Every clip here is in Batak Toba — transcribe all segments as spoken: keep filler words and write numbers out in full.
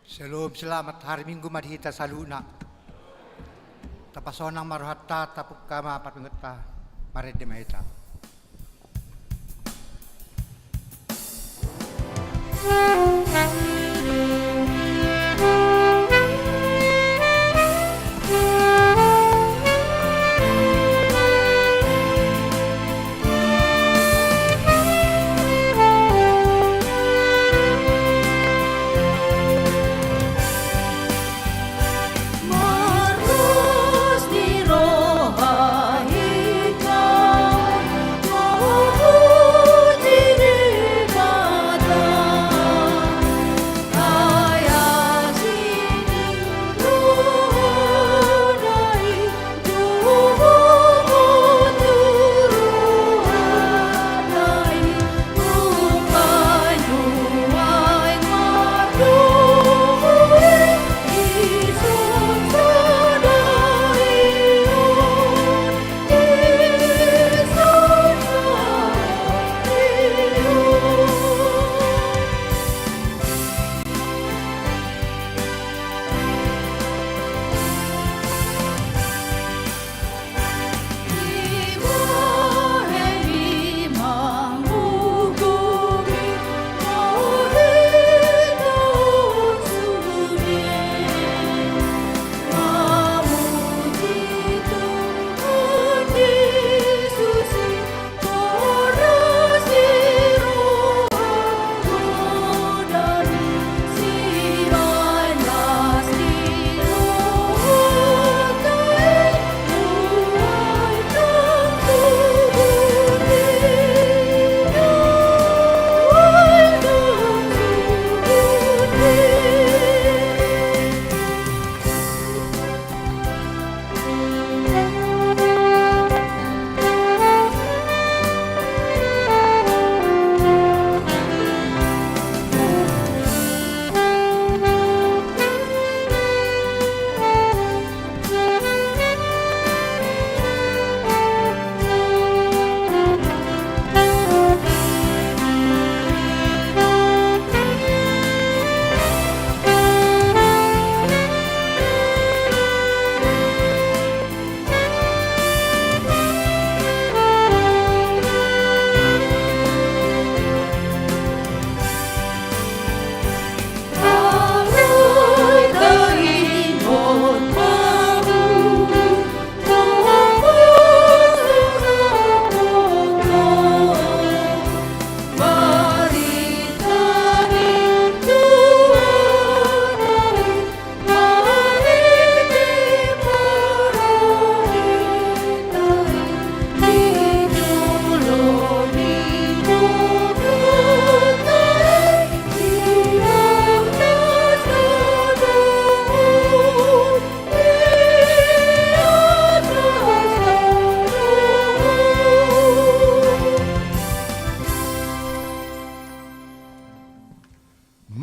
Syalom, selamat hari Minggu ma di hita saluhutna. Tapasonang ma rohanta, tapungka ma parmingguonta, marende ma hita.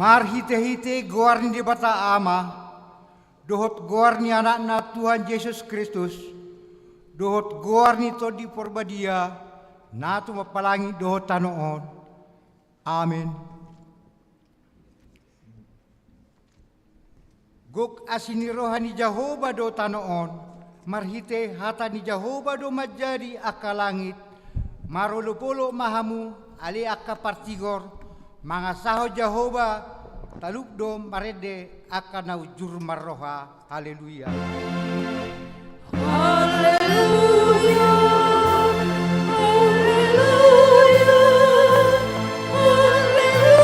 Marhitehite goar ni Debata Ama, dohot goar ni Anakna Tuhan Jesus Kristus, dohot goar ni Tondi Porbadia, na tumompa langit dohot tano on. Amen. Gok asi ni roha ni Jahowa do tano on, marhite hata ni Jahowa do manjadi angka langit. Marolopolop ma hamu, ale angka partigor, mangasahon Jahowa, talup do marende angka na unjur marroha. Haleluya. Haleluya, haleluya, haleluya.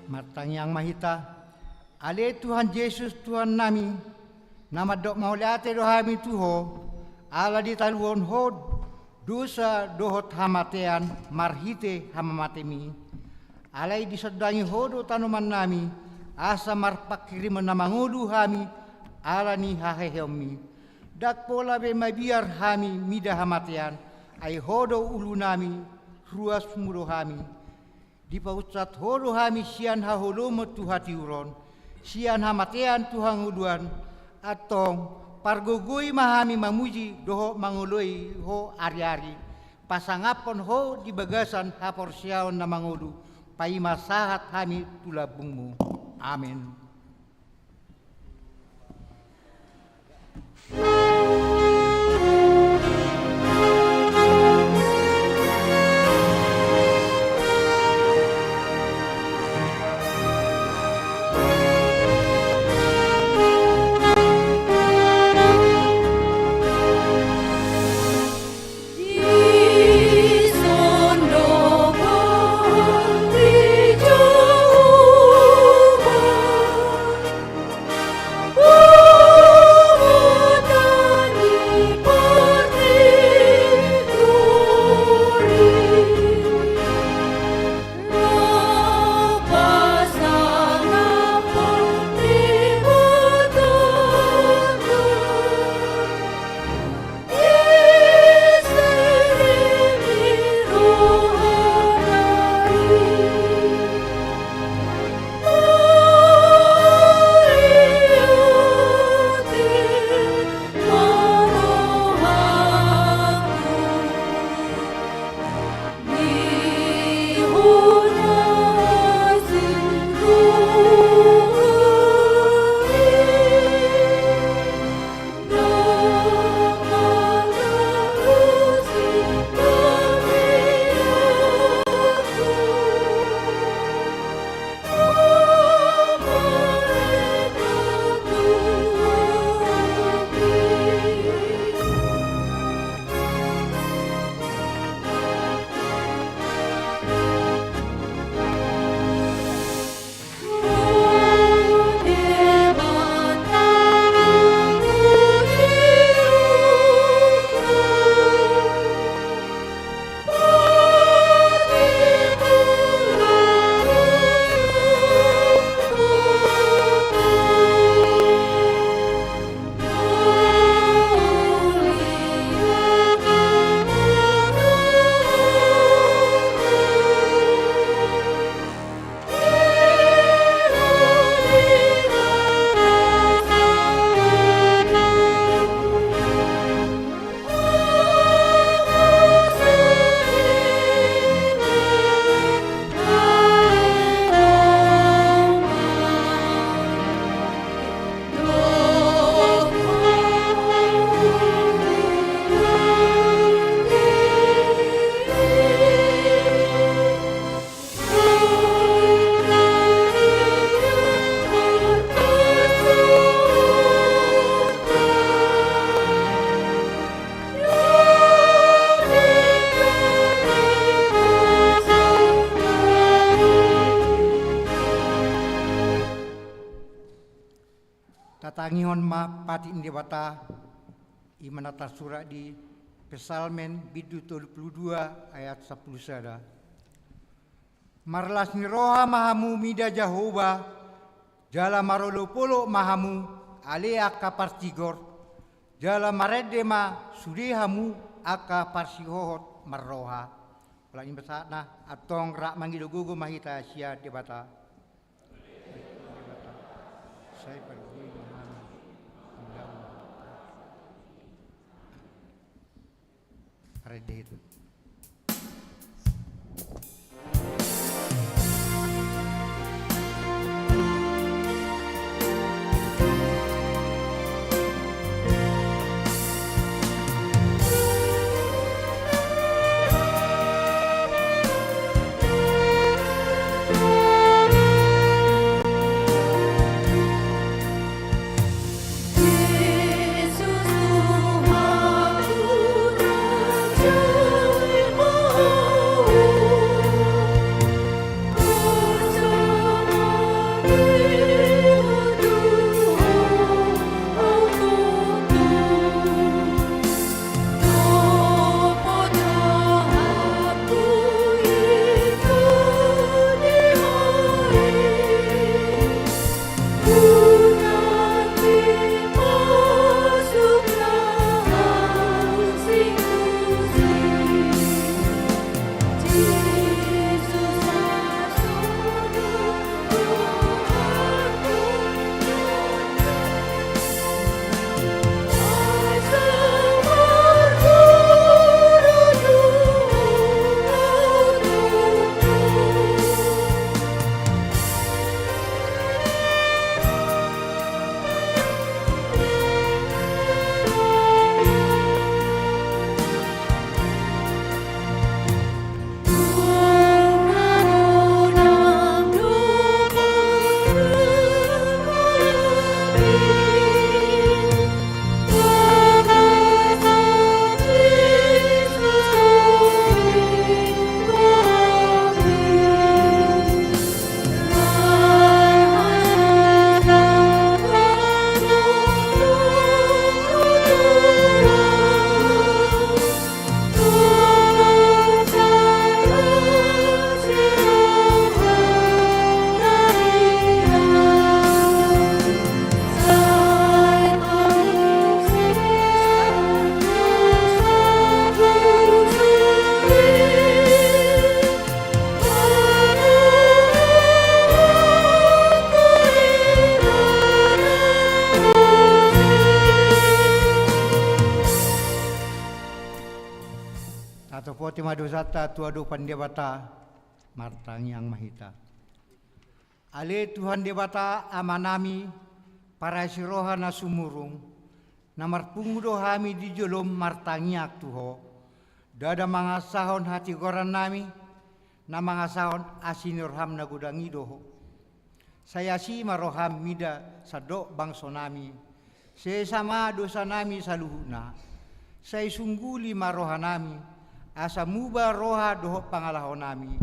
Martangiang ma hita. Ale Tuhan Jesus, Tuhannami, na mandok mauliate do hami tu Ho, ala ditaluhon Ho dosa dohot hamatean marhite hamamatemi. Alai disondangi Ho do tanomannami, asa marpanghirimon na mangolu hami ala ni haheheonmi. Ndang pola be mabiar hami mida hamatean, ai Ho do ulunami, ruasmu do hami. Dipaunsat Ho do hami sian haholomon tu hatiuron, sian hamatean tu hangoluan, antong pargogoi ma hami mamuji dohot mangoloi Ho ariari, pasangaphon Ho di bagasan haporseaon na mangolu, paima sahat hami tu lambungMu. Amen. Tatangihon ma patik ni Debata, i ma na tarsurat di Psalmen bindu tolu pulu dua ayat sampulu sada. Marlas ni roha ma hamu mida Jahowa, jala marolopolop ma hamu ale angka partigor, jala marende ma sude hamu angka parsihohot marroha. Holan i ma sahatna, antong rap mangido gogo ma hita sian Debata. Sai pargui ma hami. Rende itu. Sopoton ma dosanta tu adopan Debata. Martangiang ma hita. Ale Tuhan Debata Amanami, parasi roha na sumurung, na marpungu do hami di jolom martangiang tu Ho. Ndada mangasahon hatigorannami, na mangasahon asi ni roham na godang i do Ho. Sai asi ma roham mida sandok bangsonami. Sesa ma dosanami saluhutna. Sai sungguli ma rohanami, asa muba roha dohot pangalahonami.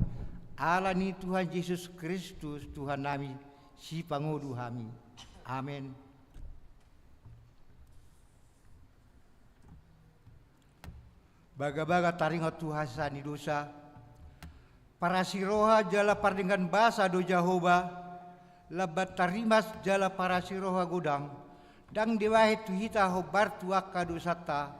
Ala ni Tuhan Jesus Kristus Tuhannami, Sipangolu hami. Amen. Bagabaga taringot tu hasesaan ni dosa. Parasi roha jala pardenggan basa do Jahowa, lambat tarimas jala parasi roha godang. Ndang dibahen tu hita hombar tu angka dosanta,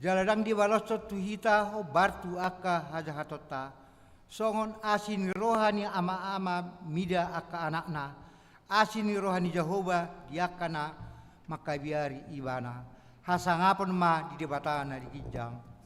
jala ndang dibaloshon tu hita hombar tu angka hajahatonta. Songon asi ni roha ni ama-ama mida angka anakna, asi ni roha ni Jahowa di angka na mangkabiari Ibana. Hasangapon ma di Debata na di ginjang.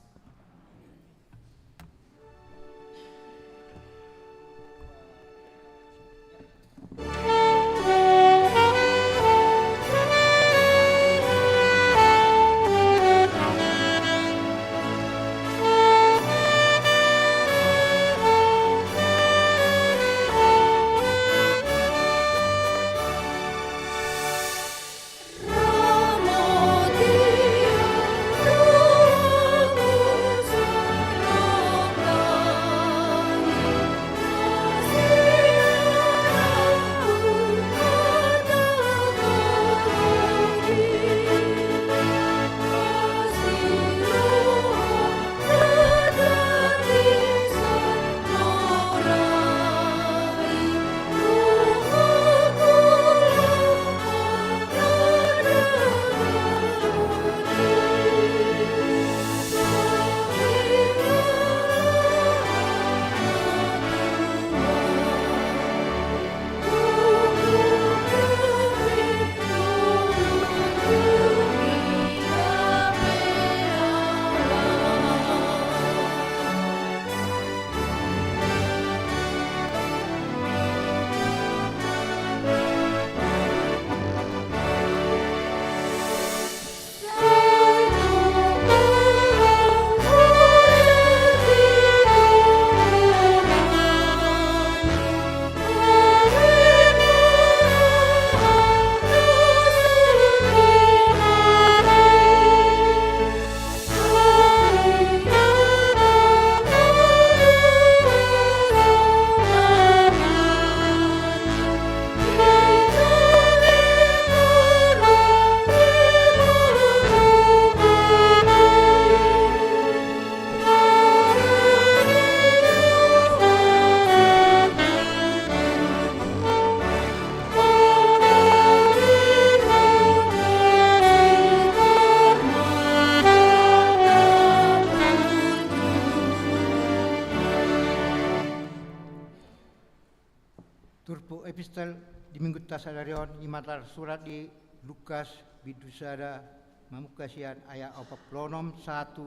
Turpuk epistel di Minggunta sadari on, i ma tarsurat di Lukas bindu sada, mamungka sian ayat opat pulu onom sahat tu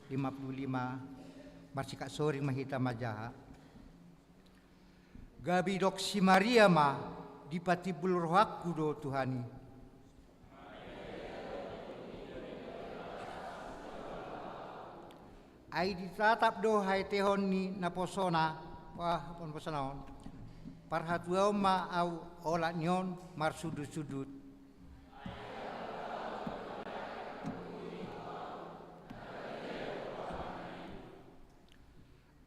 lima pulu lima. Marsikap soring ma hita manjaha. Gabe didok si Maria ma, dipatimbul rohangku do Tuhan i. Ai ditatap do haetehon ni naposona, wah, naposona on. Parhatuaon ma au olat ni on marsudutsudut.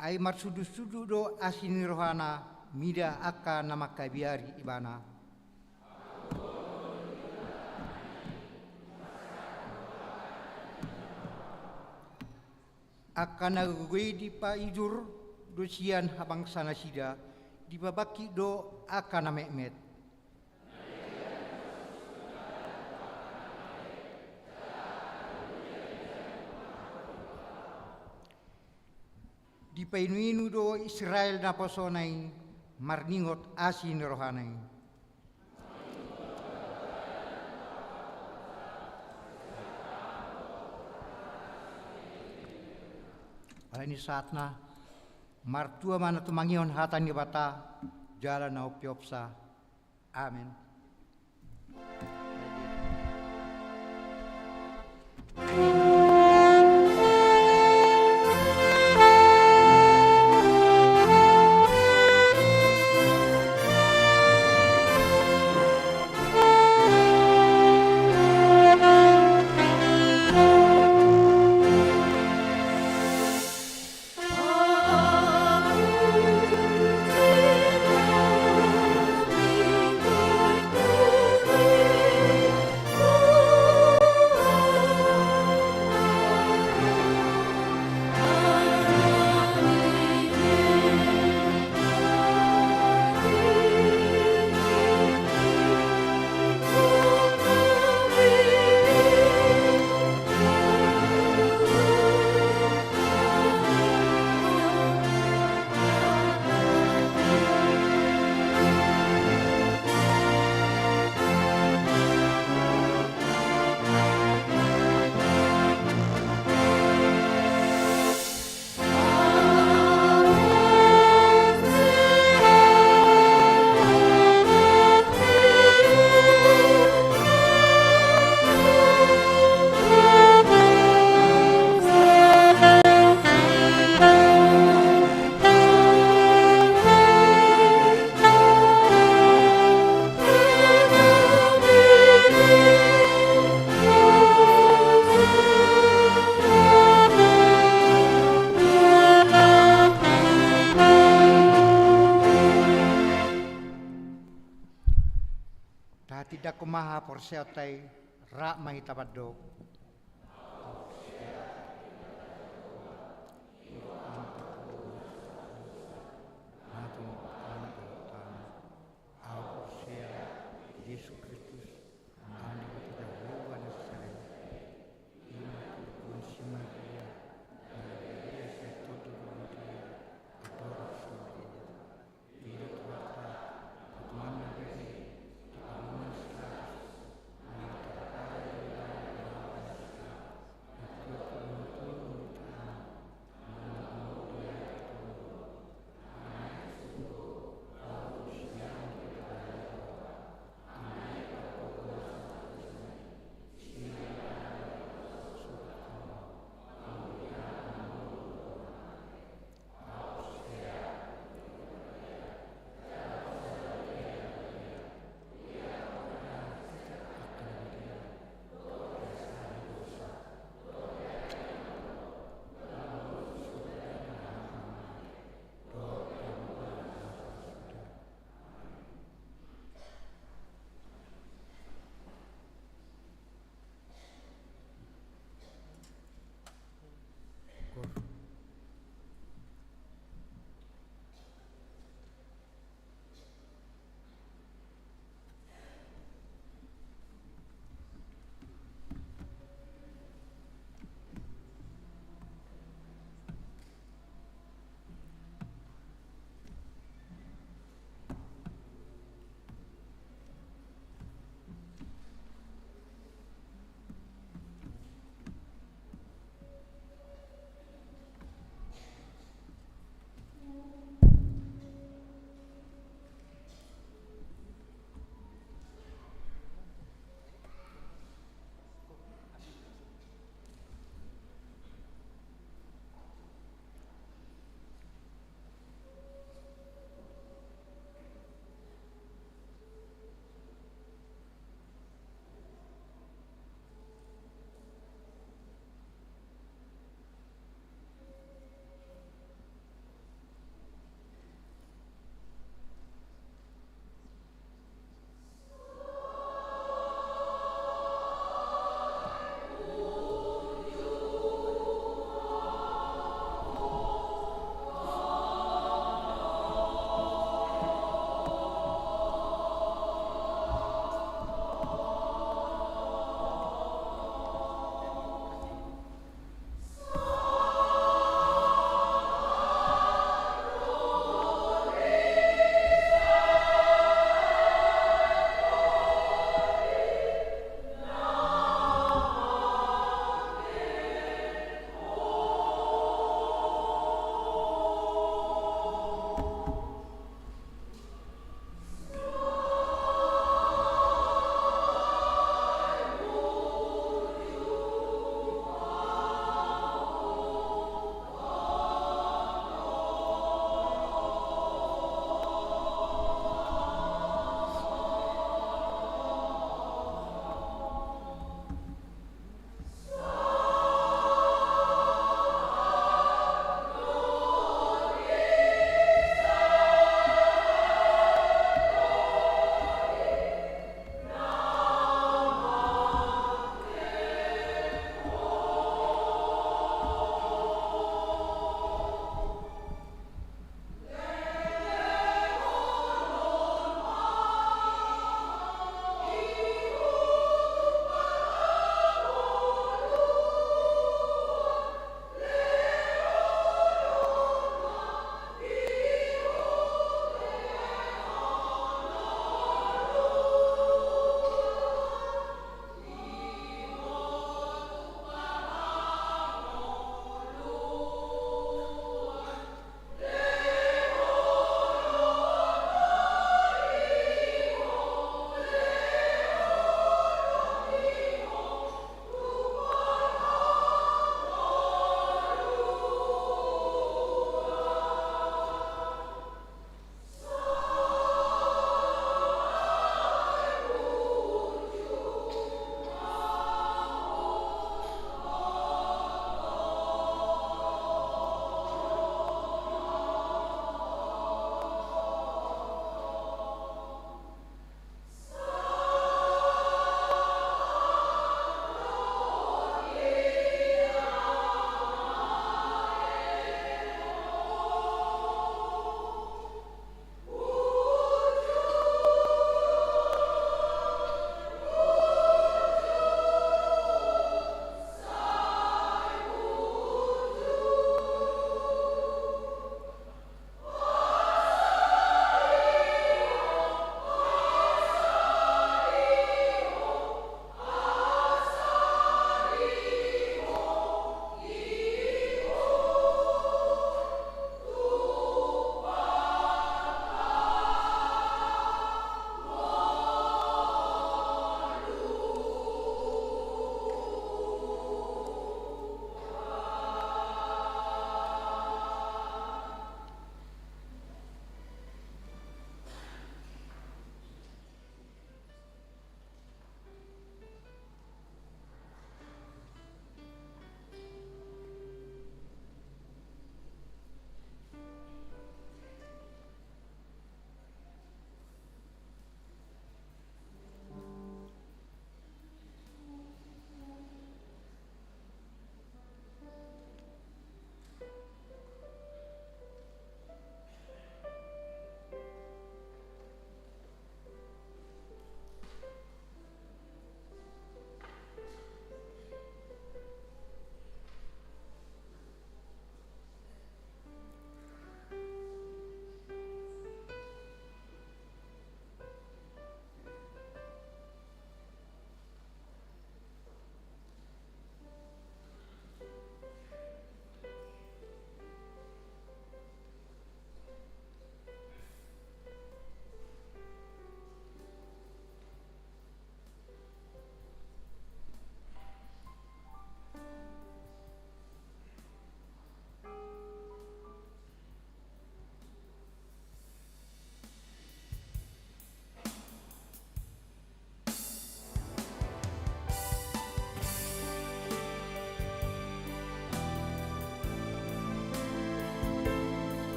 Ai marsudutsudut do asi ni rohana mida angka na mangkabiari ibana. Angka na gogo i dipaijur do sian habangsa nasida, dipabangkit do angka na metmet. Dipainuinu do Israel naposona i marningot asi ni rohana i. Alani saatna, martua ma na tumangihon hata ni Debata jala na umpeopsa. Amen. Tatindangkon ma haporseaonta i, rap ma hita mandok. Ahu porsea di Jesus Kristus, anak ni Debata Nazaret, i ma tubuhon si Maria, na gabe dia sian Tondi Portibi, andorang so marhite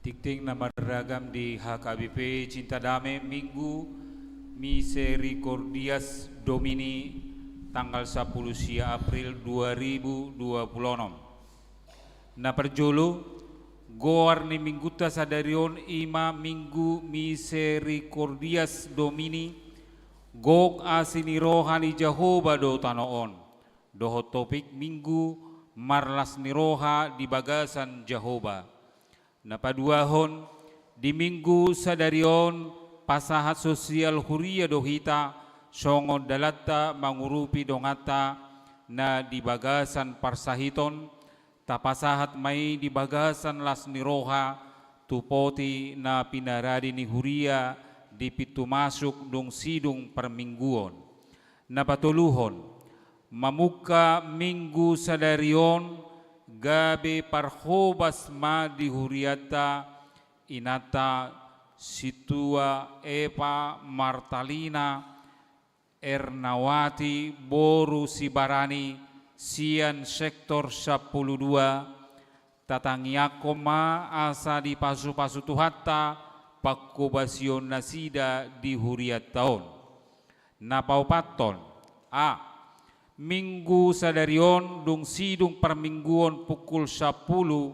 Tingting na marragam di H K B P Cinta Damai, Minggu Misericordias Domini, tanggal sapuluh sia April dua ribu dua puluh onom. Na parjolo, goar ni minggunta sadari on i ma Minggu Misericordias Domini, gok asi ni roha ni Jahowa do tano on, dohot topik Minggu marlas ni roha di bagasan Jahowa. Na paduahon, di Minggu sadari on pasahat sosial huria do hita songon dalanta mangurupi donganta na di bagasan parsahiton, tapasahat ma i di bagasan las ni roha tu poti na pinarade ni huria di pintu masuk dung sidung parmingguon. Na patoluhon, mamungka Minggu sadari on gabe parhobas ma di hurianta inanta Sintua Epa Martalina Ernawati boru Sibarani sian sektor sampulu dua, tatangiangkon ma asa dipasupasu Tuhanta panghobasion nasida di hurianta on. Na paopathon, a, Minggu sadari on dung sidung parmingguon pukul sampulu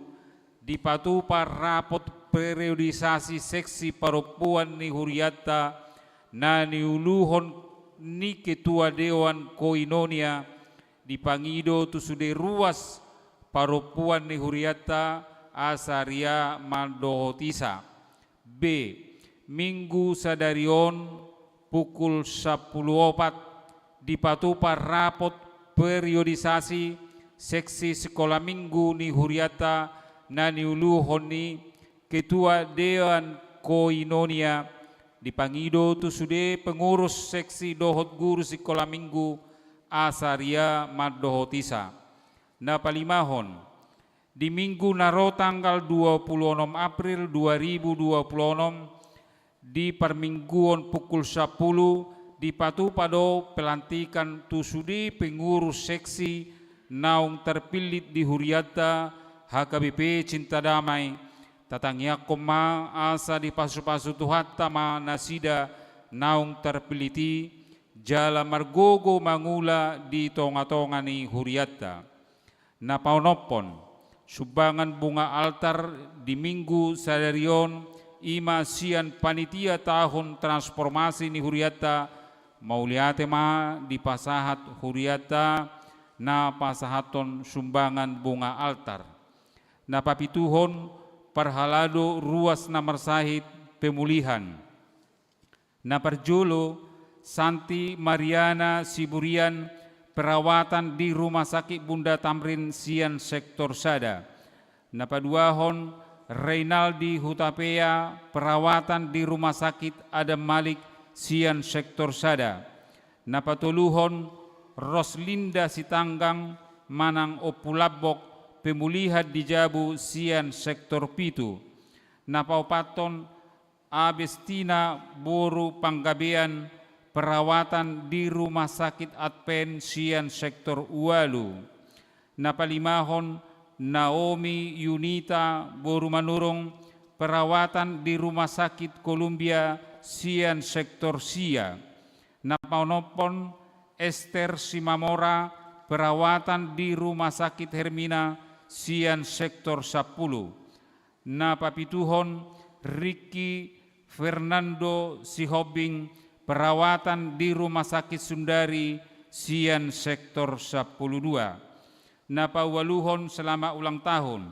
dipatupa rapot periodisasi seksi parompuan ni hurianta na niuluhon ni Ketua Dewan Koinonia, dipangido tu sude ruas parompuan ni hurianta asa ria mandohotisa. B, Minggu sadari on pukul sampulu opat dipatupa rapot periodisasi seksi sikola minggu ni hurianta na niuluhon ni Ketua Dewan Koinonia, dipangido tu sude pengurus seksi dohot guru sikola minggu asa ria mandohotisa. Na palimahon, di Minggu na ro tanggal dua puluh onom April dua ribu dua puluh onom, di parmingguon pukul sampulu, dipatupa do pelantikan tu sude pengurus seksi naung terpillit di hurianta H K B P Cinta Damai. Tatangiangkon ma asa dipasupasu Tuhanta ma nasida naung terpillit i, jala margogo mangula di tongatonga ni hurianta. Na paonomhon, sumbangan bunga altar di Minggu sadari on i ma sian panitia tahun transformasi ni hurianta, mauliate ma dipasahat hurianta na pasahathon sumbangan bunga altar. Na papituhon, parhalado ruas na marsahit pemulihan. Na parjolo, Santi Mariana Siburian, perawatan di Rumah Sakit Bunda Tamrin sian sektor sada. Na paduahon, Reynaldi Hutapea, perawatan di Rumah Sakit Adam Malik sian sektor sada. Na patoluhon, Roslinda Sitanggang manang Ompu Lambok, pemulihan di jabu sian sektor pitu. Na paopathon, Abestina boru Panggabean, perawatan di Rumah Sakit Advent sian sektor ualu. Na palimahon, Naomi Yunita boru Manurung, perawatan di Rumah Sakit Columbia sian sektor sia. Na paonomhon, Ester Simamora, perawatan di Rumah Sakit Hermina sian sektor sampulu. Na papituhon, Ricky Fernando Sihombing, perawatan di Rumah Sakit Sundari sian sektor sampulu dua. Na paualuhon, selamat ulang tahun.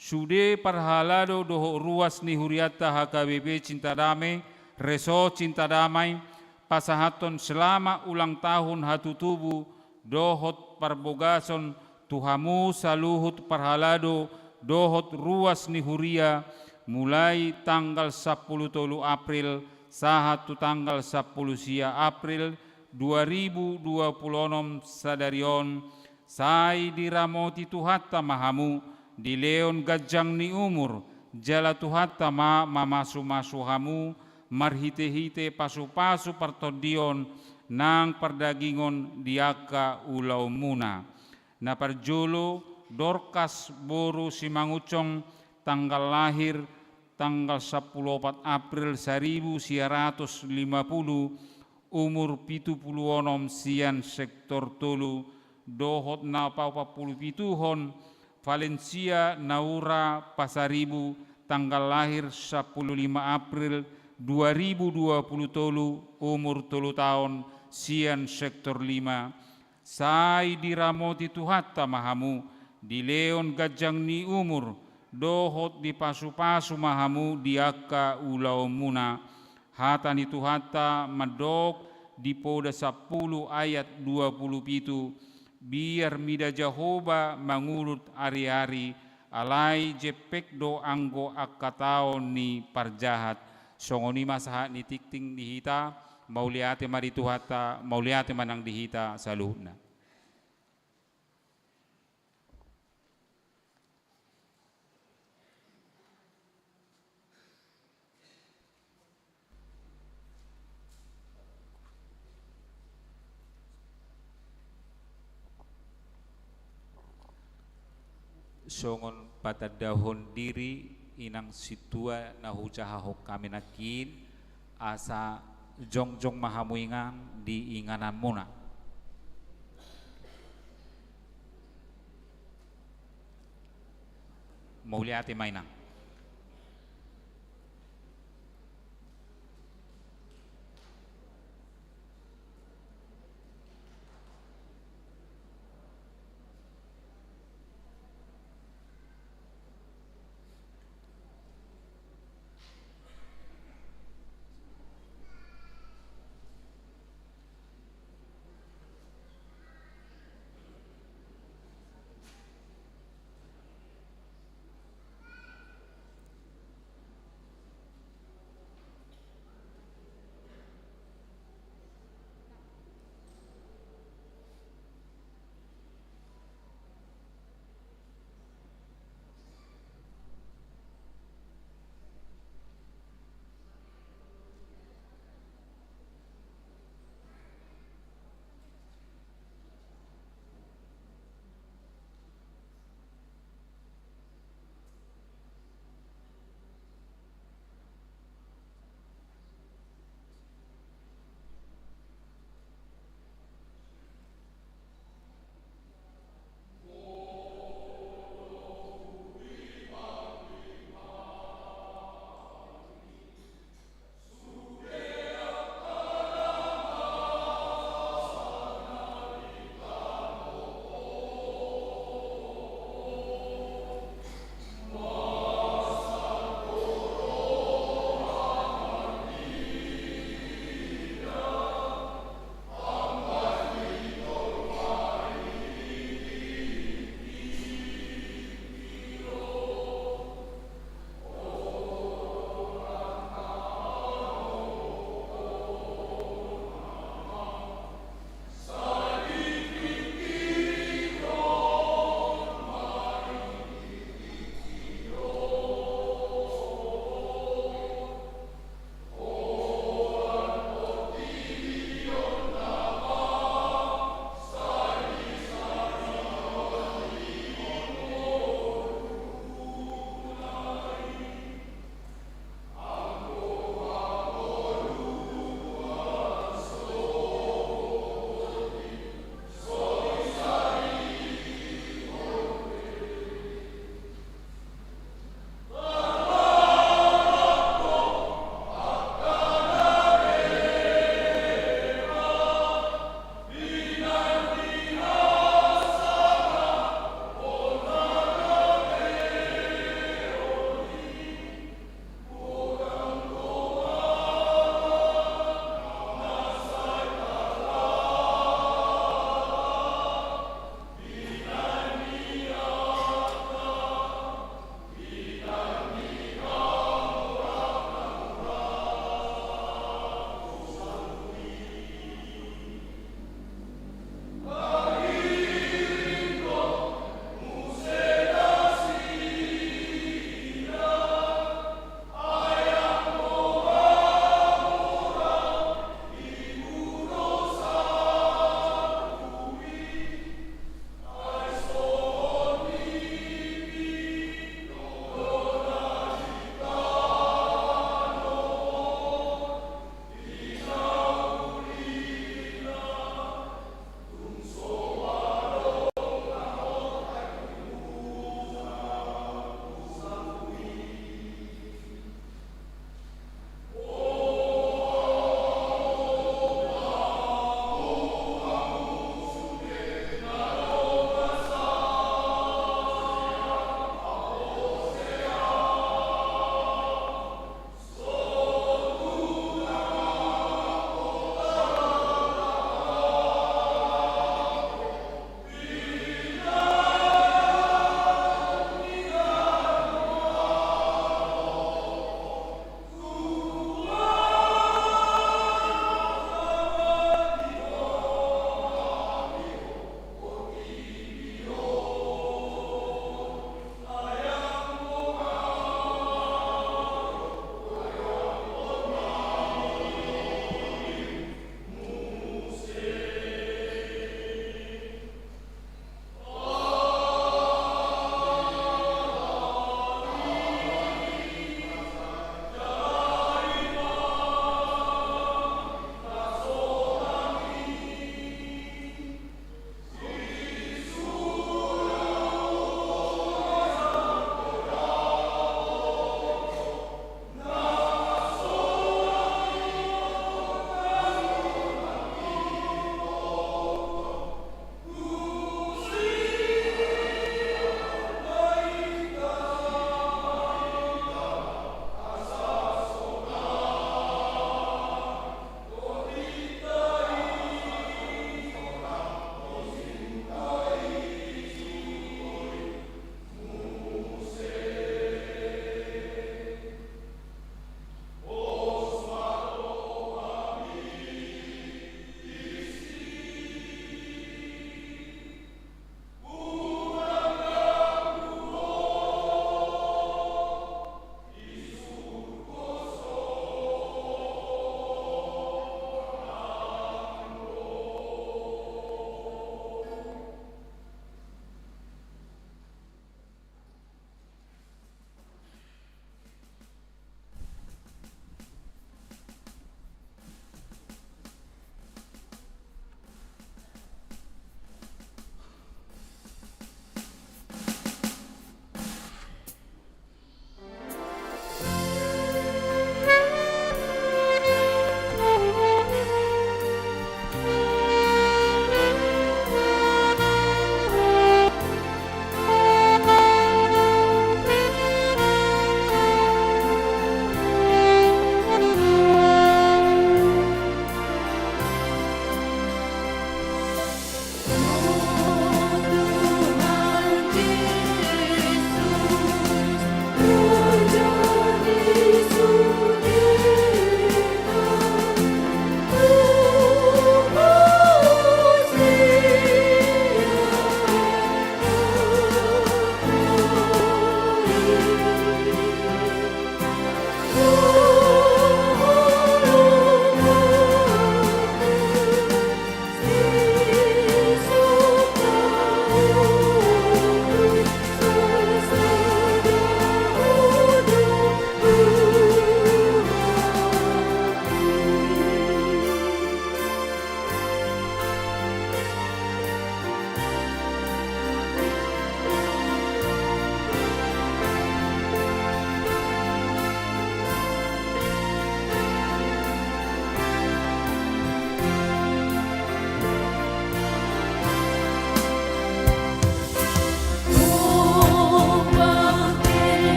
Sude parhalado dohot ruas ni hurianta H K B P Cinta Damai, Resort Cinta Damai, pasahathon selamat ulang tahun hatutubu dohot parbogason tu hamu saluhut parhalado dohot ruas ni huria, mulai tanggal sampulu tolu April sahat tu tanggal sampulu sia April dua ribu dua puluh onom sadari on, sai diramoti Tuhanta ma hamu, dilehon ganjang ni umur, jala Tuhanta ma mamasumasu hamu, marhitehite pasupasu partondion nang pardagingon di angka ulaonmuna. Na parjolo, Dorkas boru Simangunsong, tanggal lahir tanggal sampulu opat April saribu sia ratus lima pulu, umur pitu pulu onom sian sektor tolu, dohot na paopat pulu pituhon, Valencia Naura Pasaribu, tanggal lahir sampulu lima April dua ribu dua pulu tolu, umur tolu taon, sian sektor lima. Sai diramoti Tuhanta ma hamu, dilehon ganjang ni umur, dohot dipasupasu ma hamu di angka ulaonmuna. Hata ni Tuhanta mandok di Poda sampulu ayat dua pulu pitu, biar mida Jahowa mangudut ariari, alai jempek do anggo angka taon ni parjahat. Songon i ma sahat ni tingting di hita, mauliate ma di Tuhanta, mauliate ma nang di hita saluhutna. Songon patandahon diri, inang sintua na hujahahon hami nangkin, asa jongjong ma hamu inang di ingananmuna. Mauliate ma inang.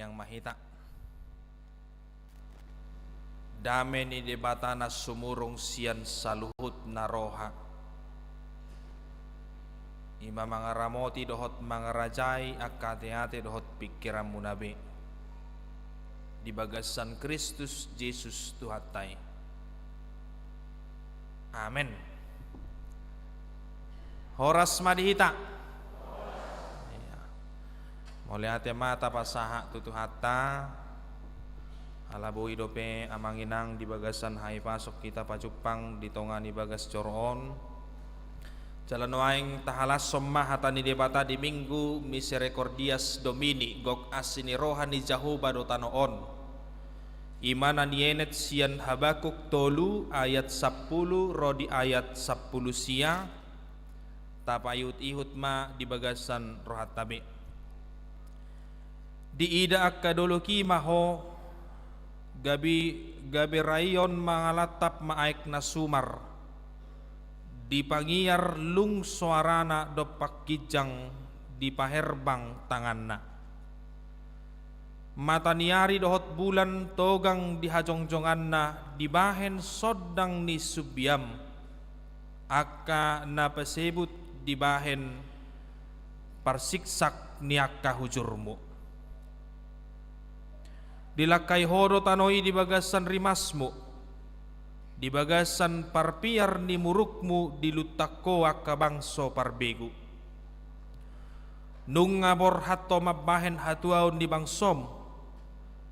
Martangiang ma hita. Dame ni Debata na sumurung sian saluhut na roha, i ma mangaramoti dohot mangarajai angka ateate dohot pingkiranmuna be, di bagasan Kristus Jesus Tuhanta i. Amen. Horas ma di hita. Iya. Mauliate ma tapasahat tu Tuhanta. Ala boi dope, amang inang, di bagasan hahipason hita pajumpang di tonga ni bagas joro on. Jala nuaeng tahalashon ma hata ni Debata di Minggu Misericordias Domini, gok asi ni roha ni Jahowa do tano on. I ma na nienet sian Habakuk tolu ayat sampulu ro di ayat sampulu sia. Tapaihut-ihut ma di bagasan rohanta be. Diida angka dolok i ma ho, gabe, gabe raion mangalantap ma aek na sumar. Dipangiar lung soarana dompak ginjang, dipaherbang tanganna. Mata ni ari dohot bulan togang di hajongjonganna, dibahen sondang ni sumbiam, angka na pasebut dibahen parsiksak ni angka hujurmu. Dilangkai ho do tano i di bagasan rimasmu, di bagasan parpiar ni murukmu diluntak ho angka bangso parbegu. Nunga borhat ho mambahen hatuaon ni bangsom,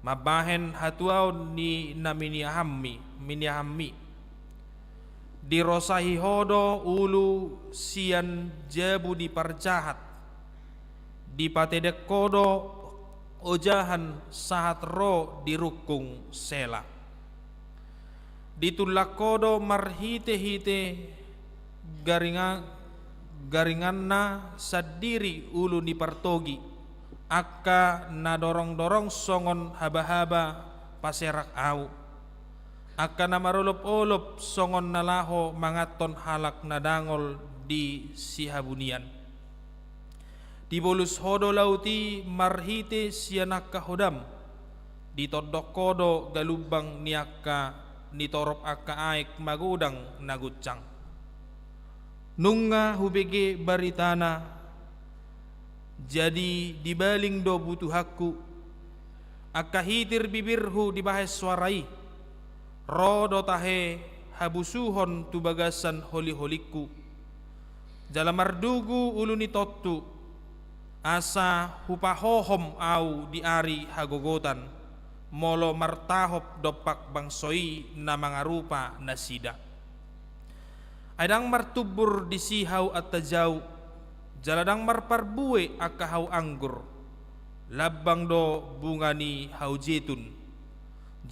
mambahen hatuaon ni na miniahammi, miniahammi. Dirosahi ho do ulu sian jabu ni parjahat, dipatedek ho do ojahan sahat ro di rungkung Sela. Ditulak ho do marhite-hite garinga-, garinganna sandiri ulu ni partogi, angka na dorong-dorong songon haba-haba paserak ahu, angka na marolop-olop songon na laho manganhon halak na dangol di sihabunian. Dibolus ho do laut i marhite sian angka hodam, ditondok ho do galumbang ni angka, ni torop angka aek magodang na guncang. Nunga hubege baritana, jadi dibaling do butuhanku. Angka hitir bibirhu dibahen soara i, ro do tahe habusuhon tu bagasan holi-holingku. Jala mardugu ulu ni tontu, asa hupahohom ahu di ari hagogotan, molo martahop dompak bangso i na mangarupa nasida. Ai ndang martumbur disi ahu antajau, jala ndang marparbue angka hau anggur, lambang do bunga ni hau jetun.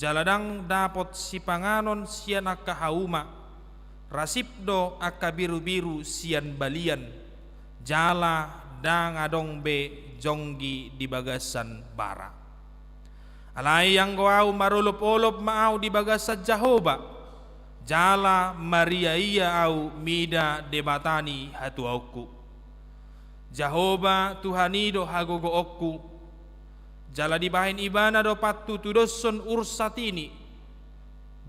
Jala ndang dapot sipanganon sian angka hauma, rasip do angka birubiru sian balian, jala ndang adong be jonggi di bagasan bara. Alai anggo ahu marolop-olop ma ahu di bagasan Jahowa, jala mariaia ahu mida Debata ni hatuaonku. Jahowa Tuhan i do hagogoonku, jala dibahen Ibana do patutudoshon ursat i,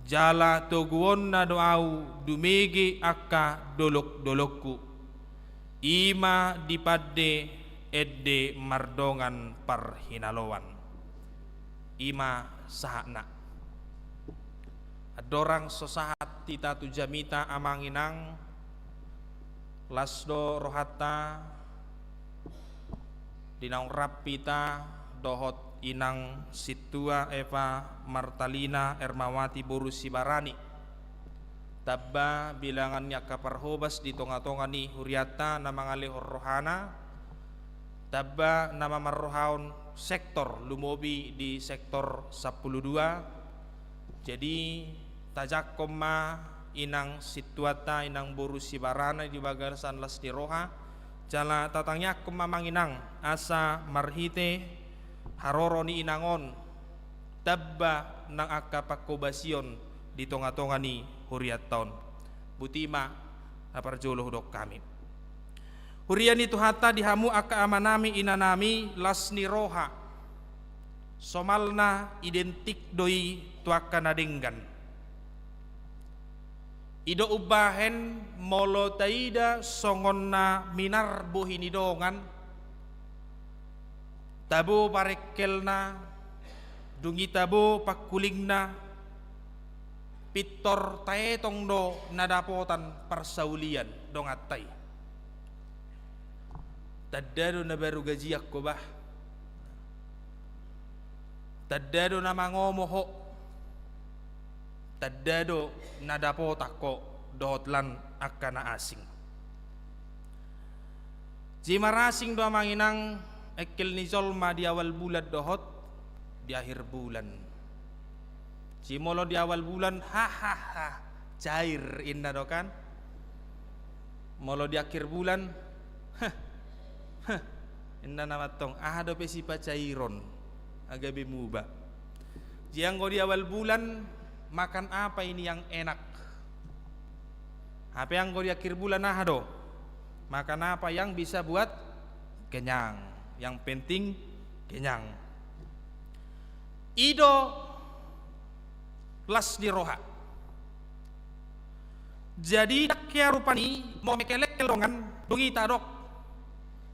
jala toguonna do ahu dumege angka dolok-dolokku. I ma dipande ende mardongan parhinaloan. I ma sahatna. Andorang so sahat hita tu jamita, amang inang, las do rohanta di naung rap hita dohot inang sintua Eva Martalina Ermawati boru Sibarani. Tamba bilangan ni angka parhobas di tonga-tonga ni hurianta na mangalehon rohana, tamba na mamarrohahon sektor, lumobi di sektor sampulu dua. Jadi, tajangkon ma inang sintuanta, inang boru Sibarani di bagasan las ni roha, jala tatangiangkon ma, amang inang, asa marhite haroro ni inang on, tamba nang angka pangkobasion di tonga-tonga ni hurianta on. Boti ma na parjolo hudok hami. Huria ni Tuhanta, di hamu angka amanami, inanami, las ni roha. Somalna identik do i tu angka na denggan. I do umbahen molo taida songon na minar bohi ni dongan, tabo parengkelna, dung i tabo pangkulingna, pintor taetong do na dapotan parsaulian donganta i. Tanda do na baru gajian ho bah. Tanda do na mangomo ho. Tanda do na dapotan ho dohot lan angka na asing. Jadi marasing do amang inang engkel ni jolma di awal bulan dohot di akhir bulan. Jadi molo di awal bulan, hahaha, cair, inna do kan. Molo di akhir bulan, heh, heh, inna nama antong, aha dope sipacairon, gabe muba. Jadi anggo di awal bulan, makan apa ini yang enak? Hape anggo di akhir bulan, aha do? Makan apa yang bisa buat kenyang. Yang penting kenyang. I do las ni roha. Jadi ndang hea rupani molo mengkelengkel dongan, dung i tadok,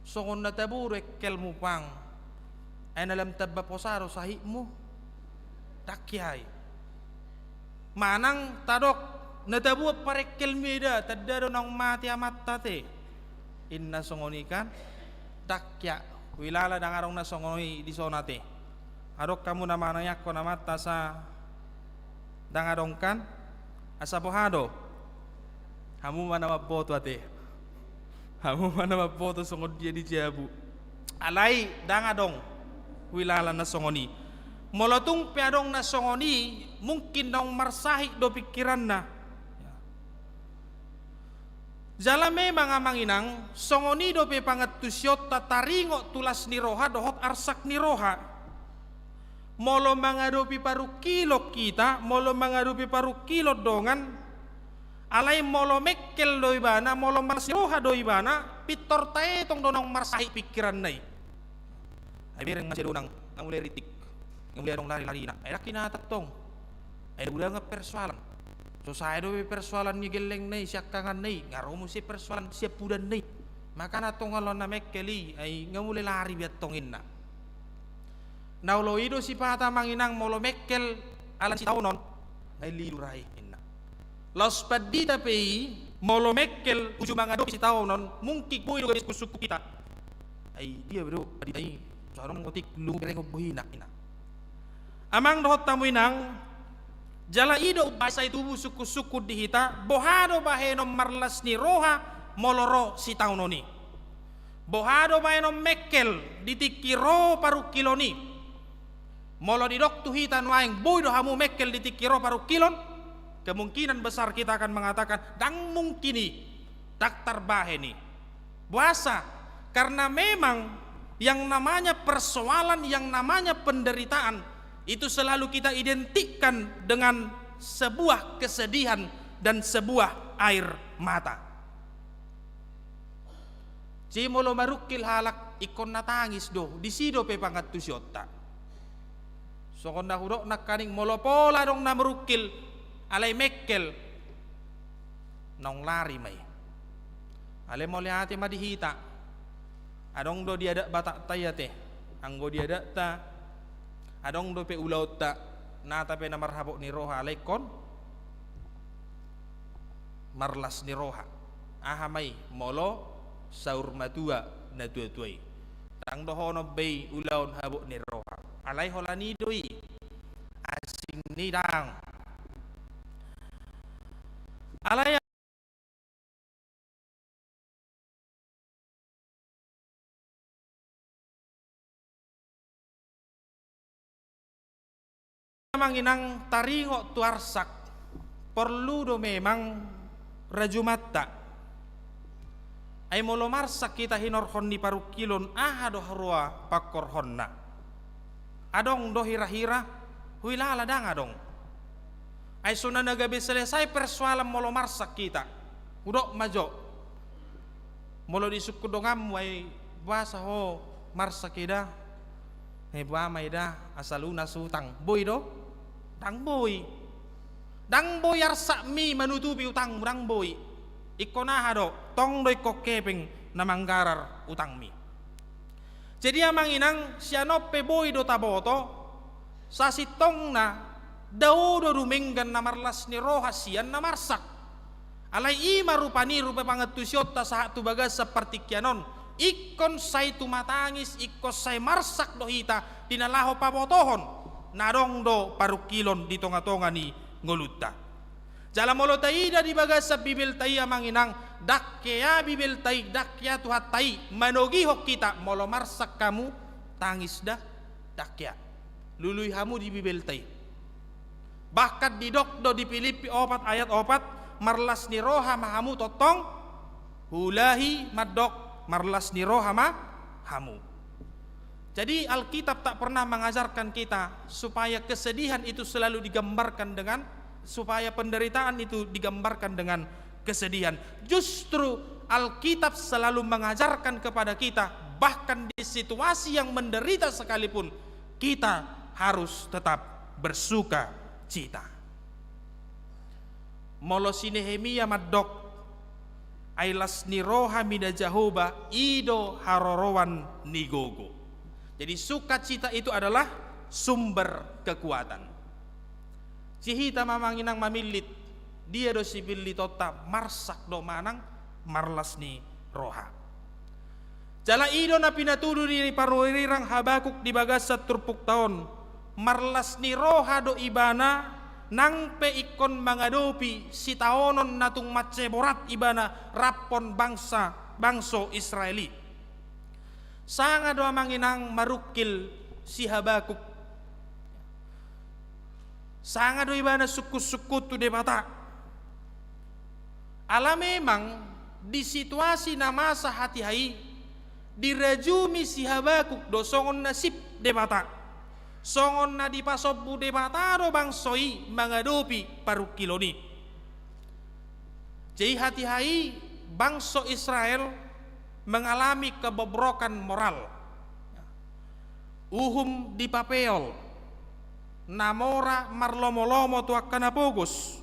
songon na tabo do engkelmu pang. Ai na lam tamba posa do sahitmu. Ndang hea i. Manang tadok, na tabo parengkelmi da, tanda do naung mate amanta te. Inna songon i kan. Ndang hea. Huilala ndang adong na songon i di son ate. Adong hamu na manangiangkon amanta asa ndang adong kan? Asa boha do? Hamu ma na mamboto ate. Hamu ma na mamboto songon dia di jabu. Alai ndang adong huilala na songon i. Molo tung pe adong na songon i, mungkin naung marsahit do pingkiranna. Jala memang amang inang, songon i dope pangantusionta taringot tu las ni roha dohot arsak ni roha. Molo mangadopi parungkilon hita, molo mangadopi parungkilon dongan, alai molo mengkel do ibana, molo malas ni roha do ibana, pintor taetong do naung marsahit pingkiranna i. Ai bereng ma sia donang, nga mulai ritik, nga mulai adong lari-larina. Ai ndang hea antong. Ai na budangan persoalan. So sae dope persoalan ni gellengna i, siangkanganna i, nga ro muse persoalan siampudanna i. Makana antong olo na mengkel i, ai nga mulai lari be antong inna. Na olo i do sipata amang inang molo mengkel ala ni sitaonon, nga i lilu ra i inna. Laos pandita pe i, molo mengkel uju mangadopi sitaonon, mungkin boi do gabe sungkun-sungkun hita. Ai dia be do pandita i, so adong otik lu berengon bohina inna. Amang dohot hamu inang, jala i do umbahen sai tubu sungkun-sungkun di hita, boha do bahenon marlas ni roha molo ro sitaonon i. Boha do bahenon mengkel di tingki ro parungkilon i. Molo didok tu hita nuaeng boi do hamu mengkel di tingki ro parungkilon, kemungkinan besar kita akan mengatakan, ndang mungkin i, ndang tarbahen i. Boasa? Karena memang yang namanya persoalan, yang namanya penderitaan, itu selalu kita identikkan dengan sebuah kesedihan dan sebuah air mata. Jadi molo marungkil halak ingkon na tangis do, disi dope pangantusionta. Songon na hudok nangkaning, molo pola adong na marungkil alai mengkel, naung lari ma i. Alai mauliate ma di hita. Adong do di adat Batakta i ate. Anggo di adatta, adong dope ulaonta, nata pe na marhabot ni roha, alai ingkon marlas ni roha. Aha ma i? Molo saur matua natua-tua i. Ndang dohonon be i ulaon habot ni roha. Alai holan i do i. Asing ni ndang. Alai amang inang taringot tu arsak, porlu do memang rajumanta. Ai molo marsak hita hinorhon ni parungkilon, aha do haroa pangkorhonna? Adong do hira-hira? Huilala ndang adong. Ai so na gabe selesai persoalan molo marsak hita. Hudok ma jo. Molo disungkun donganmu, ai boasa ho marsak i da? Neboa ma i da asal lunas utang. Boi do? Ndang boi. Ndang boi arsakmi manutupi utangmu, ndang boi. Ingkon aha do? Tong do ingkon hepeng na manggarar utangmi. Jadi amang inang, sian on pe boi do taboto, sasintongna dao do dumenggan na marlas ni roha sian na marsak. Alai i ma rupani rupa pangantusionta sahat tu bagasan partingkian on. Ingkon sai tumatangis, ingkon sai marsak do hita di na laho pabotohon na adong do parungkilon di tonga-tonga ni ngolunta. Jala molo taida di bagasan Bibelta i amang inang, ndang hea Bibelta i, ndang hea Tuhanta i manogihon hita, molo marsak hamu, tangis da, ndang hea. Lului hamu di Bibelta i. Bahkan didok do di Pilippi opat ayat opat, marlas ni roha ma hamu tongtong, huulahi mandok marlas ni roha ma hamu. Jadi Alkitab tak pernah mengajarkan kita supaya kesedihan itu selalu digambarkan dengan, supaya penderitaan itu digambarkan dengan kesedihan. Justru Alkitab selalu mengajarkan kepada kita, bahkan di situasi yang menderita sekalipun, kita harus tetap bersuka cita. Molo si Nehemia mandok, ai las ni roha mida Jahowa, i do haroroan ni gogo. Jadi sukacita itu adalah sumber kekuatan. Sihita ma amang inang mamillit, dia do sipillitonta, marsak do manang marlas ni roha. Jala i do na pinatudu ni panurirang Habakuk di bagasan turpukta on, marlas ni roha do ibana nang pe ingkon mangadopi sitaonon na tung mansai borat ibana raphon bangsa, bangso Israel i. Sanga do amang inang marungkil si Habakuk. Sanga do ibana sungkun-sungkun tu Debata. Ala memang di situasi na masa hatiha i, dirajumi si Habakuk do songon na sip Debata. Songon na dipasombu Debata do bangso i mangadopi parungkilon i. Jadi hatiha i bangso Israel mengalami kebobrokan moral. Uhum dipapeol, na mora marlomo-lomo tu angka na pogos,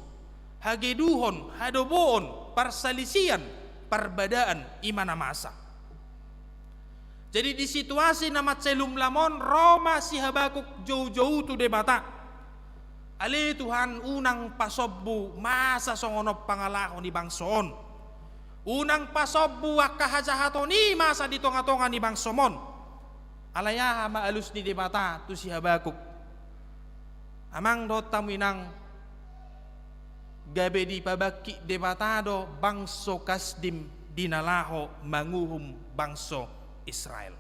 hageduhon, hadoboon, parsalisian, parbadaan, i ma na masa. Jadi di situasi na mansai lumlam on, ro ma si Habakuk jou-jou tu Debata. Ale Tuhan, unang pasombu masa songon on pangalaho ni bangso on. Unang pasombu angka hajahaton i masa di tonga-tonga ni bangsom on. Alai aha ma alus ni Debata tu si Habakuk? Amang dohot hamu inang, gabe dipabangkit Debata do bangso Kasdim di na laho manguhum bangso Israel.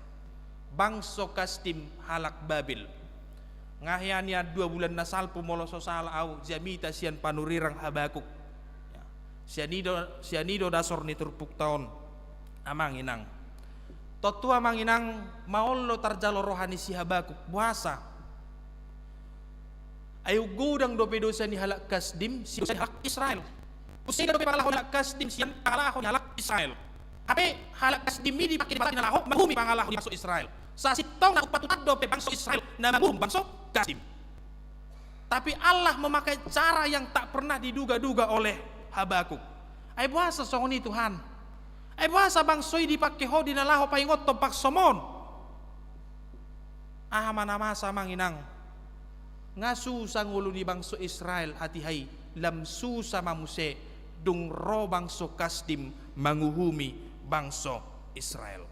Bangso Kasdim halak Babel. Nga hea nian dua bulan na salpu molo so sala au jamita sian panurirang Habakuk. Ya. Sian i do, sian i do dasor ni turpukta on. Amang inang. Tontu amang inang, maol do tarjalo roha ni si Habakuk. Boasa? Ai godang dope dosa ni halak Kasdim sian dosa ni halak Israel. Muse godang dope pangalaho ni halak Kasdim sian pangalaho ni halak Israel. Hape halak Kasdim i dipake Debata di na laho manguhumi pangalaho ni bangso Israel. Sasintongna umpat-umpat dope bangso Israel na manguhum bangso Kasdim. Tapi Allah memakai cara yang tak pernah diduga-duga oleh Habakuk. Ai boasa songon i Tuhan? Ai boasa bangso i dipake Ho di na laho paingothon bangsom on? Aha ma na masa amang inang? Nga susa ngolu ni bangso Israel hatiha i, lam susa ma muse dung ro bangso Kasdim manguhumi bangso Israel.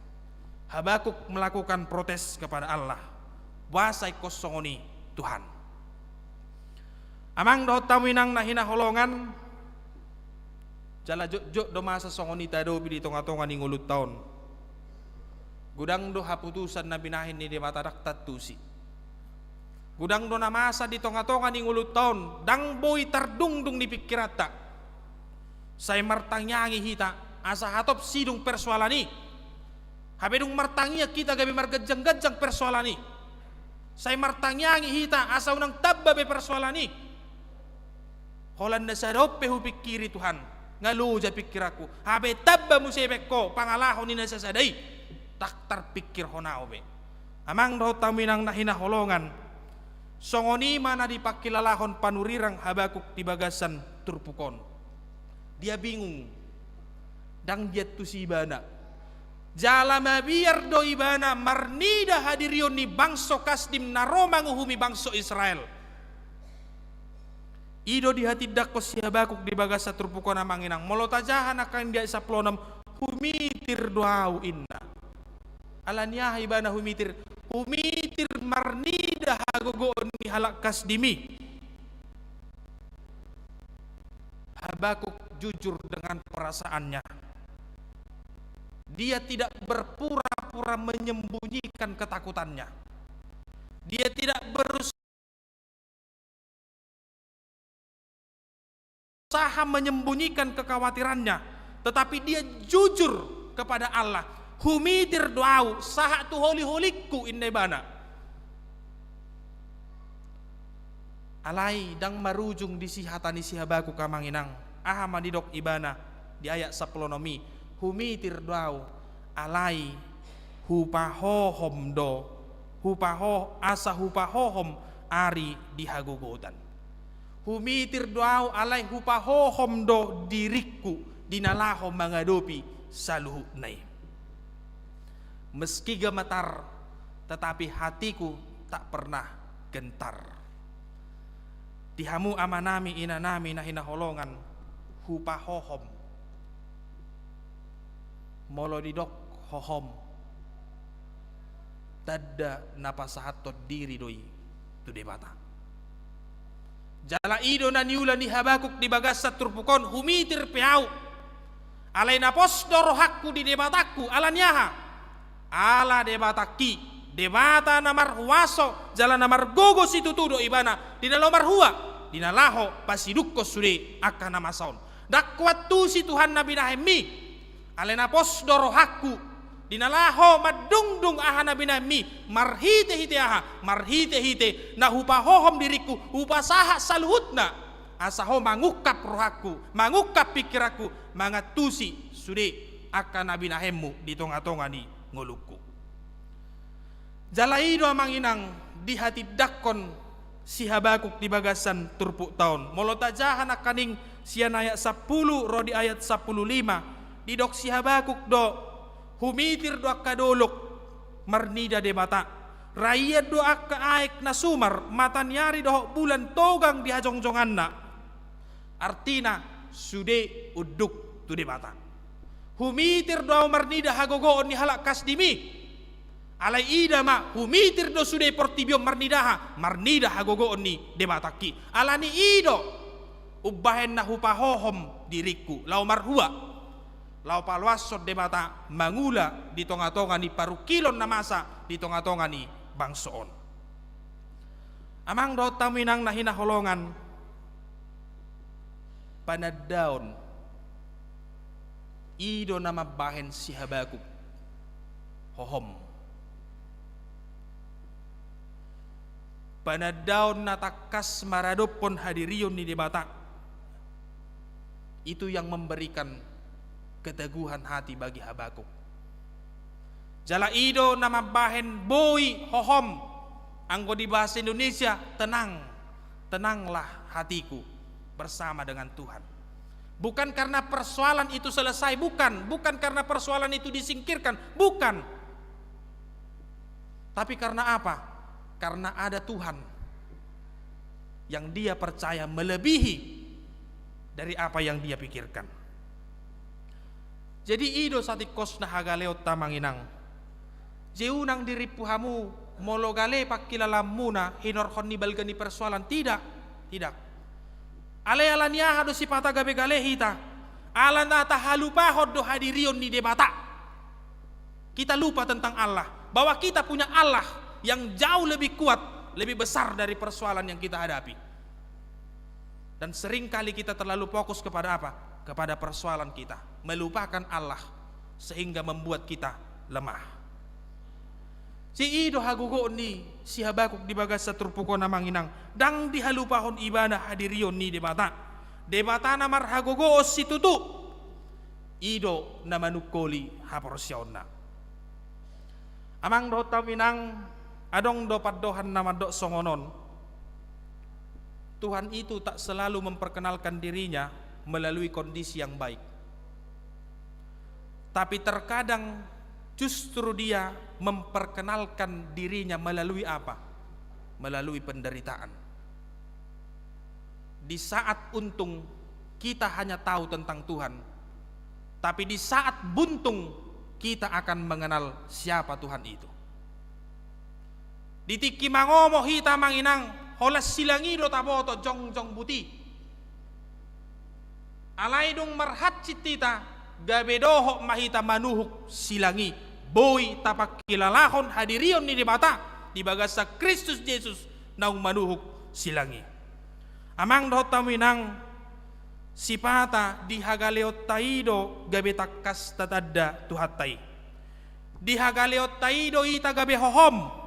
Habakuk melakukan protes kepada Allah. Boasa ingkon songon i Tuhan? Amang dohot hamu inang na hinaholongan, jala jotjot do masa songon i tadopi di tonga-tonga ni ngolunta on. Godang do haputusan na binahen ni Debata ndang tantusi. Godang do na masa di tonga-tonga ni ngolunta on, ndang boi tardungdung di pingkiranta. Sai martangiangi hita, asa hatop sidung persoalan i. Hape dung martangiang hita gabe marganjang-ganjang persoalan i. Sai martangiangi hita, asa unang tamba be persoalan i. Holan na sada on pe hupingkiri Tuhan, nga loja pingkiranku. Hape tamba muse baen Ho pangalaho ni na sasada i. Ndang tarpingkir Ho nao be. Amang dohot hamu inang na hinaholongan, songon i ma na dipangkilalahon panurirang Habakuk di bagasan turpuk on. Dia bingung, ndang diantusi ibana. Jala mabiar do ibana marnida hadirion ni bangso Kasdim na ro manguhumi bangso Israel. I do dihatindangkon si Habakuk di bagasan turpuk on, amang inang. Molo tajaha nangkaning di ayat sampulu onom, humitir do ahu, ninna. Ala ni aha ibana humitir? Humitir marnida hagogoon ni halak Kasdim i. Habakuk jujur dengan perasaannya. Dia tidak berpura-pura menyembunyikan ketakutannya. Dia tidak berusaha menyembunyikan kekhawatirannya, tetapi dia jujur kepada Allah. Humitir do ahu, sahat tu holi-holingku, ninna ibana. Alai ndang marujung disi hata ni si Habakuk, amang inang. Aha ma didok ibana di ayat sampulu onom i? Humitir do ahu, alai hupahohom do, hupaho-, asa hupahohom ari di hagogotan. Humitir do ahu, alai hupahohom do diringku di na laho mangadopi saluhutna i. Meski gemetar, tetapi hatiku tak pernah gentar. Di hamu amanami, inanami na hinaholongan, hupahohom. Molo didok hohom, tanda na pasahathon diri do i tu Debata. Jala i do na niula ni Habakuk di bagasan turpuk on, humitir pe ahu. Alai na pos do rohangku di Debatangku, ala ni aha? Ala Debatangki, Debata na marhuaso jala na margogo situtu do ibana di na laho marhua, di na laho pasidungkon sude angka na masa on. Ndang huantusi Tuhan na binahenmi. Alai na pos do rohangku di na laho mandungdung aha na binahenmi, marhite-hite aha? Marhite-hite na hupahohom diringku, hupasahat saluhutna, asa ho mangungkap rohangku, mangungkap pingkiranku, mangantusi sude angka na binahenmu di tonga-tonga ni ngolungku. Jala i do, amang inang, dihatindangkon si Habakuk di bagasan turpukta on. Molo tajaha nangkaning sian ayat sampulu ro di ayat sampulu lima, didok si Habakuk do, humitir do angka dolok marnida Debata. Raian do angka aek na sumar, mataniari dohot bulan togang di hajongjonganna. Artina, sude unduk tu Debata. Humitir do ahu marnida hagogoon ni halak Kasdim i. Alai ida ma, humitir do sude portibi on marnida aha? Marnida hagogoon ni Debatangki. Ala ni i do umbahen na hupahohom diringku laho marhua, laho paloashon Debata mangula di tonga-tonga ni parungkilon na masa di tonga-tonga ni bangso on. Amang dohot hamu inang na hinaholongan, panandaon i do na mambahen si Habakuk hohom. Panandaon na tangkas maradophon hadirion ni Debata. Itu yang memberikan keteguhan hati bagi Habakuk. Jala i do na mambahen boi hohom, anggo di bahasa Indonesia, tenang, tenanglah hatiku bersama dengan Tuhan. Bukan karena persoalan itu selesai, bukan. Bukan karena persoalan itu disingkirkan, bukan. Tapi karena apa? Karena ada Tuhan yang dia percaya melebihi dari apa yang dia pikirkan. Jadi i do satingkosna hagaleonta, amang inang. Jadi unang dirimpu hamu molo gale pangkilalaanmuna hinorhon ni balga ni persoalan, tidak, tidak. Alai ala ni aha do sipata gabe gale hita? Ala na tahalupahon do hadirion ni Debata. Kita lupa tentang Allah, bahwa kita punya Allah yang jauh lebih kuat, lebih besar dari persoalan yang kita hadapi. Dan seringkali kita terlalu fokus kepada apa? Kepada persoalan kita, melupakan Allah, sehingga membuat kita lemah. Jadi i do hagogoon ni si Habakuk di bagasan turpuk on, amang inang, ndang dihalupahon ibana hadirion ni Debata. Debata na marhagogoon situtu, i do na manungkoli haporseaonna. Amang dohot hamu inang, Adong do pandohan na mandok songon on, Tuhan itu tak selalu memperkenalkan dirinya melalui kondisi yang baik. Tapi terkadang justru dia memperkenalkan dirinya melalui apa? Melalui penderitaan. Di saat untung, kita hanya tahu tentang Tuhan. Tapi di saat buntung, kita akan mengenal siapa Tuhan itu. Di tingki mangomo hita, Amang Inang, holan silang i do taboto jongjong buti. Alai dung marhansit hita, gabe dohot ma hita manuhuk silang i. Boi tapangkilalahon hadirion ni Debata di bagasan Kristus Jesus naung manuhuk silang i. Amang dohot hamu Inang, sipata di hagaleonta i do gabe tangkas tatanda Tuhanta i. Di hagaleonta i do hita gabe hohom,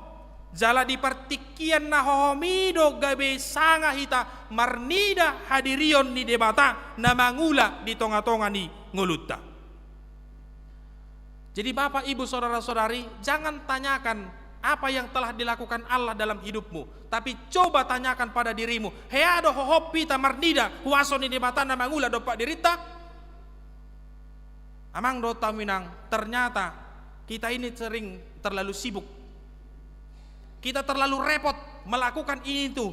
jala di partingkian na hohom i do gabe sanga hita marnida hadirion ni Debata na mangula di tongatonga ni ngolunta. Jadi, Bapak, Ibu, saudara-saudari, jangan tanyakan apa yang telah dilakukan Allah dalam hidupmu, tapi coba tanyakan pada dirimu, hea do hohom hita marnida huaso ni Debata na mangula dompak dirinta? Amang dohot hamu Inang, ternyata kita ini sering terlalu sibuk. Kita terlalu repot melakukan ini itu.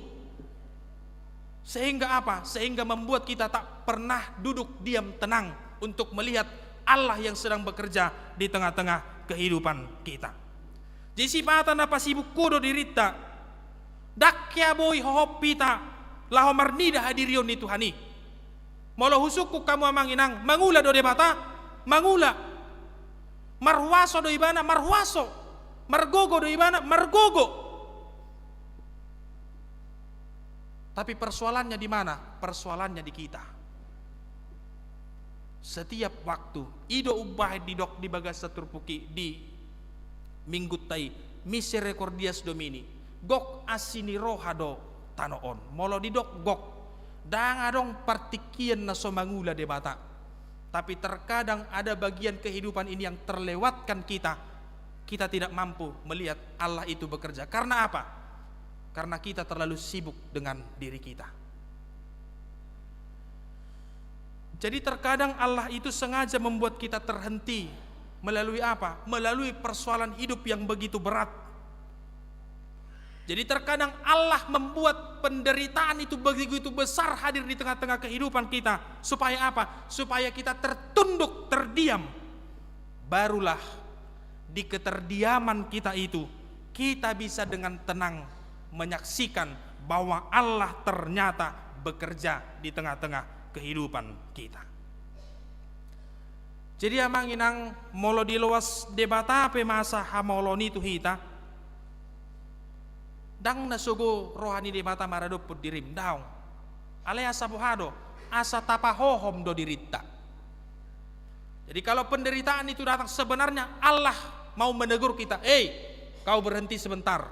Sehingga apa? Sehingga membuat kita tak pernah duduk diam tenang untuk melihat Allah yang sedang bekerja di tengah-tengah kehidupan kita. Jadi sipata na pasibuk ho do dirinta, ndang hea boi hohom hita laho marnida hadirion ni Tuhan i. Molo husungkun hamu Amang Inang, mangula do Debata? Mangula. Marhuaso do Ibana? Marhuaso. Margogo do Ibana? Margogo. Tapi persoalannya di mana? Persoalannya di kita. Setiap waktu, i do umbahen didok di bagasan turpuk i di Minggunta i, Misericordias Domini, gok asi ni roha do tano on. Molo didok gok, ndang adong partingkian na so mangula Debata. Tapi terkadang ada bagian kehidupan ini yang terlewatkan kita, kita tidak mampu melihat Allah itu bekerja. Karena apa? Karena kita terlalu sibuk dengan diri kita. Jadi terkadang Allah itu sengaja membuat kita terhenti melalui apa? Melalui persoalan hidup yang begitu berat. Jadi terkadang Allah membuat penderitaan itu begitu besar hadir di tengah-tengah kehidupan kita. Supaya apa? Supaya kita tertunduk, terdiam. Barulah di keterdiaman kita itu, kita bisa dengan tenang menyaksikan bahwa Allah ternyata bekerja di tengah-tengah kehidupan kita. Jadi Amang Inang, molo diloas Debata pe masa hamaolon i tu hita, ndang na sogo roha ni Debata maradophon dirim, daong. Alai asa boha do? Asa tapahohom do dirinta. Jadi kalau penderitaan itu datang, sebenarnya Allah mau menegur kita, "Hei, kau berhenti sebentar.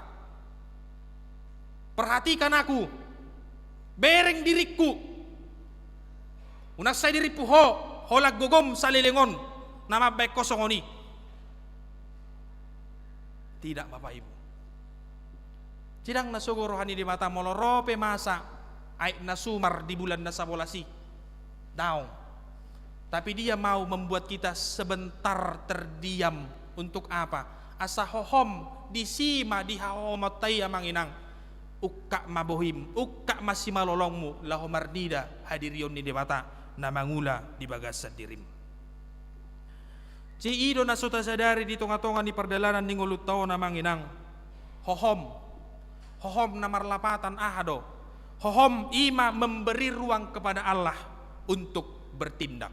Perhatikan aku. Bereng diringku. Unang sai dirimpu ho, holan gogom saleleng on na mambahen ho songon i." Tidak, Bapak Ibu. Ndang na sogo roha ni Debata molo ro pe masa aek na sumar di bulan na sabolas i. Daong. Tapi Dia mau membuat kita sebentar terdiam. Untuk apa? Asa hohom, disi ma di hahohomanta i, Amang Inang, ungkap ma bohim, ungkap ma simalolongmu laho marnida hadirion ni Debata na mangula di bagasan dirim. Jadi i do na so tasadari di tongatonga ni pardalanan ni ngolunta on, Amang Inang. Hohom. Hohom na marlapatan aha do? Hohom i ma memberi ruang kepada Allah untuk bertindak.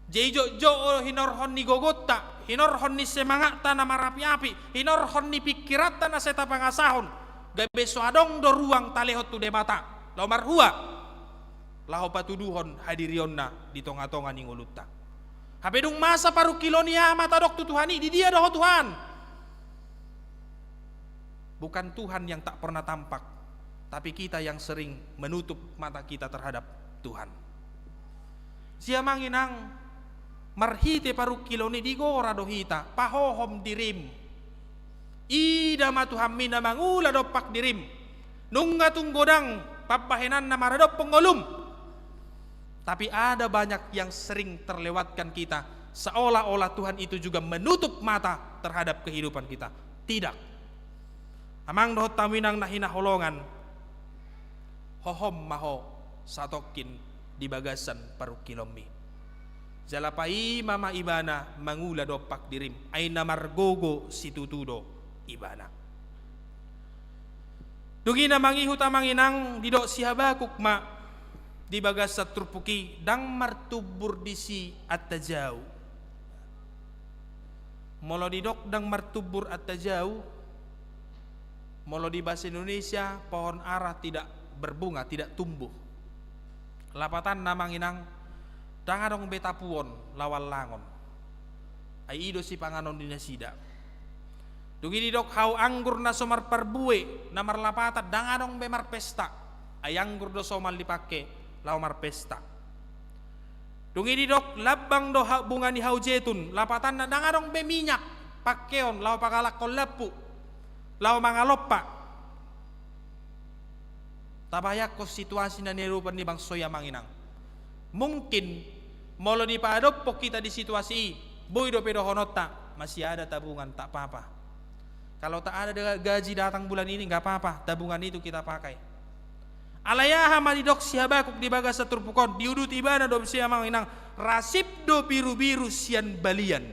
Jadi jotjot do hinorhon ni gogonta, hinorhon ni semangatta na marapiapi, hinorhon ni pingkiranta na sai tapangasahon, gabe so adong do ruang talehon tu Debata laho marhua, laho patuduhon hadirionna di tongatonga ni ngolunta. Hape dung masa parungkilon i, aha ma tadok tu Tuhan i? Di dia do ho, Tuhan? Bukan Tuhan yang tak pernah tampak, tapi kita yang sering menutup mata kita terhadap Tuhan. Jadi Amang Inang, marhite parungkilon i digora do hita, pahohom dirim. Ida ma Tuhanmi na mangula dompak dirim. Nunga tung godang pambahenanna maradophon ngolum. Tapi ada banyak yang sering terlewatkan kita, seolah-olah Tuhan itu juga menutup mata terhadap kehidupan kita. Tidak. Amang dohot hamu inang na hinaholongan, hohom ma ho satongkin di bagasan parungkilonmi. Jala paima ma ibana mangula dompak dirim, ai na margogo situtu do ibana. Dung i na mangihut amang inang, didok si Habakuk ma di bagasan turpuk i, ndang martumbur disi antajau. Molo didok ndang martumbur antajau, molo di bahasa Indonesia, pohon ara tidak berbunga, tidak tumbuh. Lapatanna amang inang, ndang adong be tapuon laho allangon. Ai i do sipanganon ni nasida. Dung i didok hau anggur na so marparbue, na marlapatan, ndang adong be marpesta. Ai anggur do somal dipake laho marpesta. Dung i didok lambang do ha-, bunga ni hau jetun, lapatanna ndang adong be minyak pakeon laho pangalakkon lampu, laho mangalompa. Tabayangkon situasi na niadopan ni bangso i amang inang. Mungkin molo dipaadophon hita di situasi i, boi dope dohononta, masih ada tabungan, tak apa-apa. Kalau tak ada da-, gaji datang bulan ini, nggak apa-apa, tabungan itu kita pakai. Alai aha ma didok si Habakuk di bagasan turpuk on, diuduti ibana do muse amang inang, rasip do birubiru sian balian.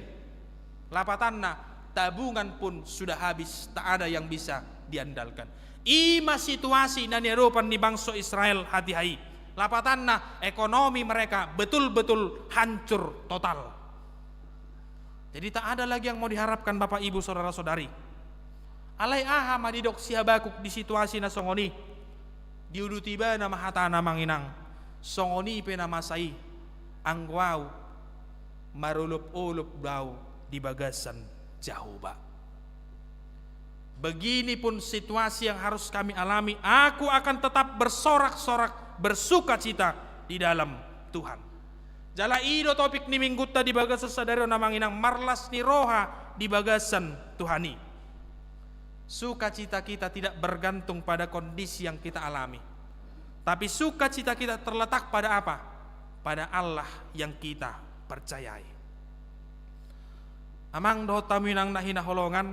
Lapatanna, tabungan pun sudah habis, tak ada yang bisa diandalkan. I ma situasi na niadopan ni bangso Israel hatiha i. Lapatanna, ekonomi mereka betul-betul hancur total. Jadi tak ada lagi yang mau diharapkan, Bapak, Ibu, saudara-saudari. Alai aha ma didok si Habakuk di situasi na songon i? Diuduti ibana ma hatana amang inang, songon i pe na masa i, anggo au, marolop-olop do au di bagasan Jahowa. Begini pun situasi yang harus kami alami, aku akan tetap bersorak-sorak, bersukacita di dalam Tuhan. Jala i do topik ni minggunta di bagasan sadari on amang inang, marlas ni roha di bagasan Tuhan i. Sukacita kita tidak bergantung pada kondisi yang kita alami. Tapi sukacita kita terletak pada apa? Pada Allah yang kita percayai. Amang dohot hamu inang na hinaholongan,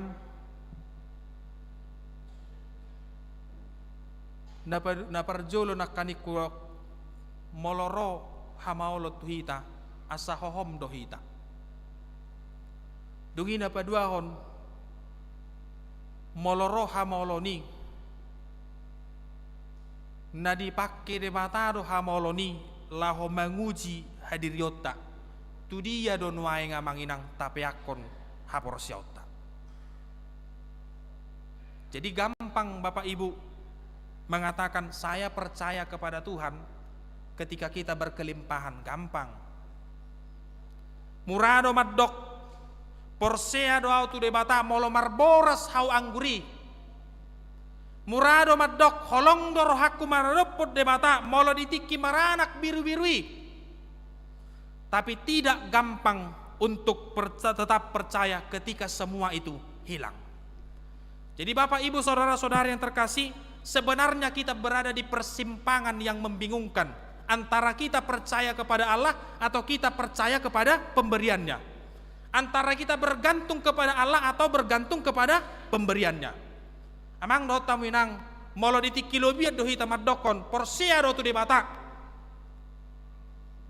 na pa-, na parjolo nangkaning hudok, molo ro hamaolon tu hita, asa hohom do hita. Dung i na paduahon, molo ro hamaolon i, na dipake Debata do hamaolon i laho manguji hadirionta. Tu dia do nuaeng amang inang tapeakkon haporseaonta? Jadi gampang Bapak Ibu mengatakan, "Saya percaya kepada Tuhan," ketika kita berkelimpahan, gampang. Mura do mandok, "Porsea do au tu Debata molo marboras hau anggur i." Mura do mandok, "Holong do rohangku maradophon Debata molo di tingki maranak birubiru i." Tapi tidak gampang untuk perca-, tetap percaya ketika semua itu hilang. Jadi Bapak, Ibu, saudara-saudari yang terkasih, sebenarnya kita berada di persimpangan yang membingungkan antara kita percaya kepada Allah atau kita percaya kepada pemberiannya. Antara kita bergantung kepada Allah atau bergantung kepada pemberiannya. Amang dohot hamu inang, molo di tingki lobian do hita mandokkon, "Porsea do au tu Debata."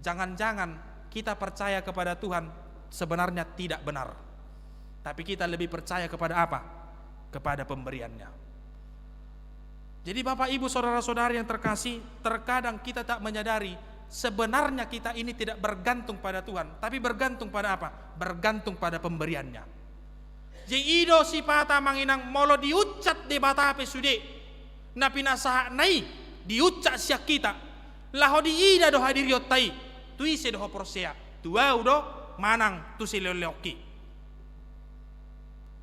Jangan-jangan kita percaya kepada Tuhan sebenarnya tidak benar. Tapi kita lebih percaya kepada apa? Kepada pemberiannya. Jadi Bapak, Ibu, saudara-saudari yang terkasih, terkadang kita tak menyadari sebenarnya kita ini tidak bergantung pada Tuhan, tapi bergantung pada apa? Bergantung pada pemberiannya. Jadi i do sipata amang inang, molo diuncap Debata pe sude na pinasahatna i, diuncap sian hita, laho diida do hadirionta i, tu ise do ho porsea? Tu au do manang tu silehonlehonki?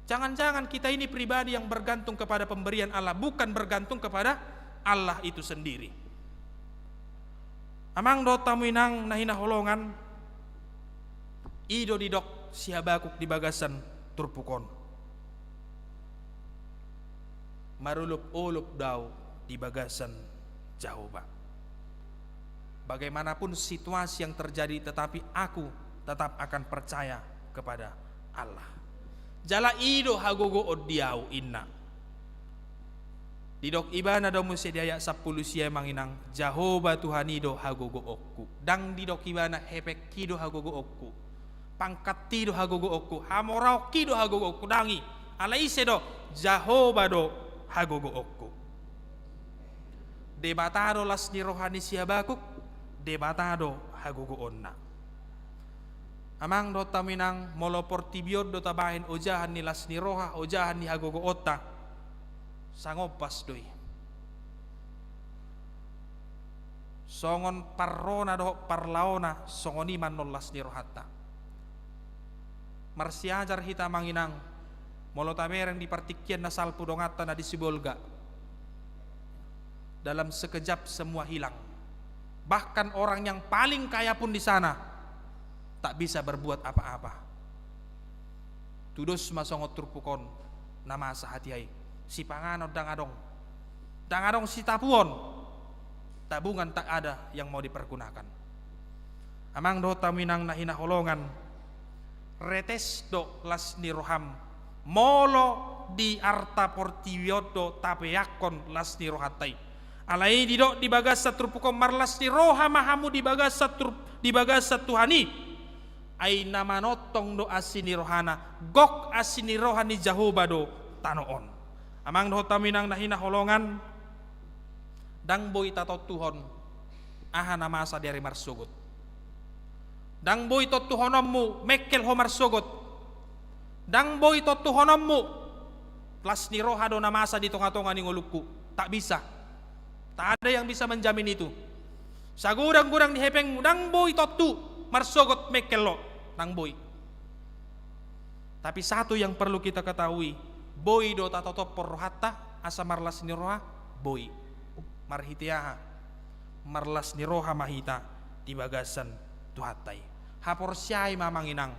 Jangan-jangan kita ini pribadi yang bergantung kepada pemberian Allah, bukan bergantung kepada Allah itu sendiri. Amang dohot hamu inang na hinaholongan, i do didok si Habakuk di bagasan turpuk on. Marolopolop do ahu di bagasan Jahowa. Bagaimanapun situasi yang terjadi, tetapi aku tetap akan percaya kepada Allah. Jala i do hagogoon di ahu, inna. Didok ibana do muse di ayat sampulu sia, amang inang, Jahowa Tuhan i do hagogoonku. Ndang didok ibana hepengki do hagogoonku, pangkatki do hagogoonku, hamoraonki do hagogoonku, ndang i. Alai ise do? Jahowa do hagogoonku. Debata do las ni roha ni si Habakuk, Debata do hagogoonna. Amang dohot hamu inang, molo portibi on do tabahen ojahan ni las ni roha, ojahan ni hagogoonta, sangombas do i. Songon parrona dohot parlaona, songon i ma annon las ni rohanta. Marsiajar hita, amang inang, molo tabereng di partingkian na salpu donganta na di Sibolga. Dalam sekejap semua hilang. Bahkan orang yang paling kaya pun di sana tak bisa berbuat apa-apa. Tudos ma songon turpuk on na masa hatiha i. Sipanganon ndang adong. Ndang adong sitapuon. Tabungan tak ada yang mau dipergunakan. Amang dohot hamu inang na hinaholongan, retes do las ni roham molo di arta portibi on do tapeakkon las ni rohanta i. Alai didok di bagasan turpuk on, marlas ni roha ma hamu di bagasan turp-, di bagasan Tuhan i. Ai na manongtong do asi ni rohana, gok asi ni roha ni Jahowa do tano on. Amang dohot hamu inang na hinaholongan, ndang boi tatontuhon aha na masa di ari marsogot. Ndang boi tontuhononmu mengkel ho marsogot. Ndang boi tontuhononmu las ni roha do na masa di tongatonga ni ngolungku. Tak bisa. Tak ada yang bisa menjamin itu. Sagodanggodang ni hepengmu, ndang boi tontu marsogot mengkel ho. Ndang boi. Tapi satu yang perlu kita ketahui, boi do tatotophon rohanta asa marlas ni roha? Boi. Marhite aha? Marlas ni roha ma hita di bagasan Tuhanta i. Haporseai ma, amang inang,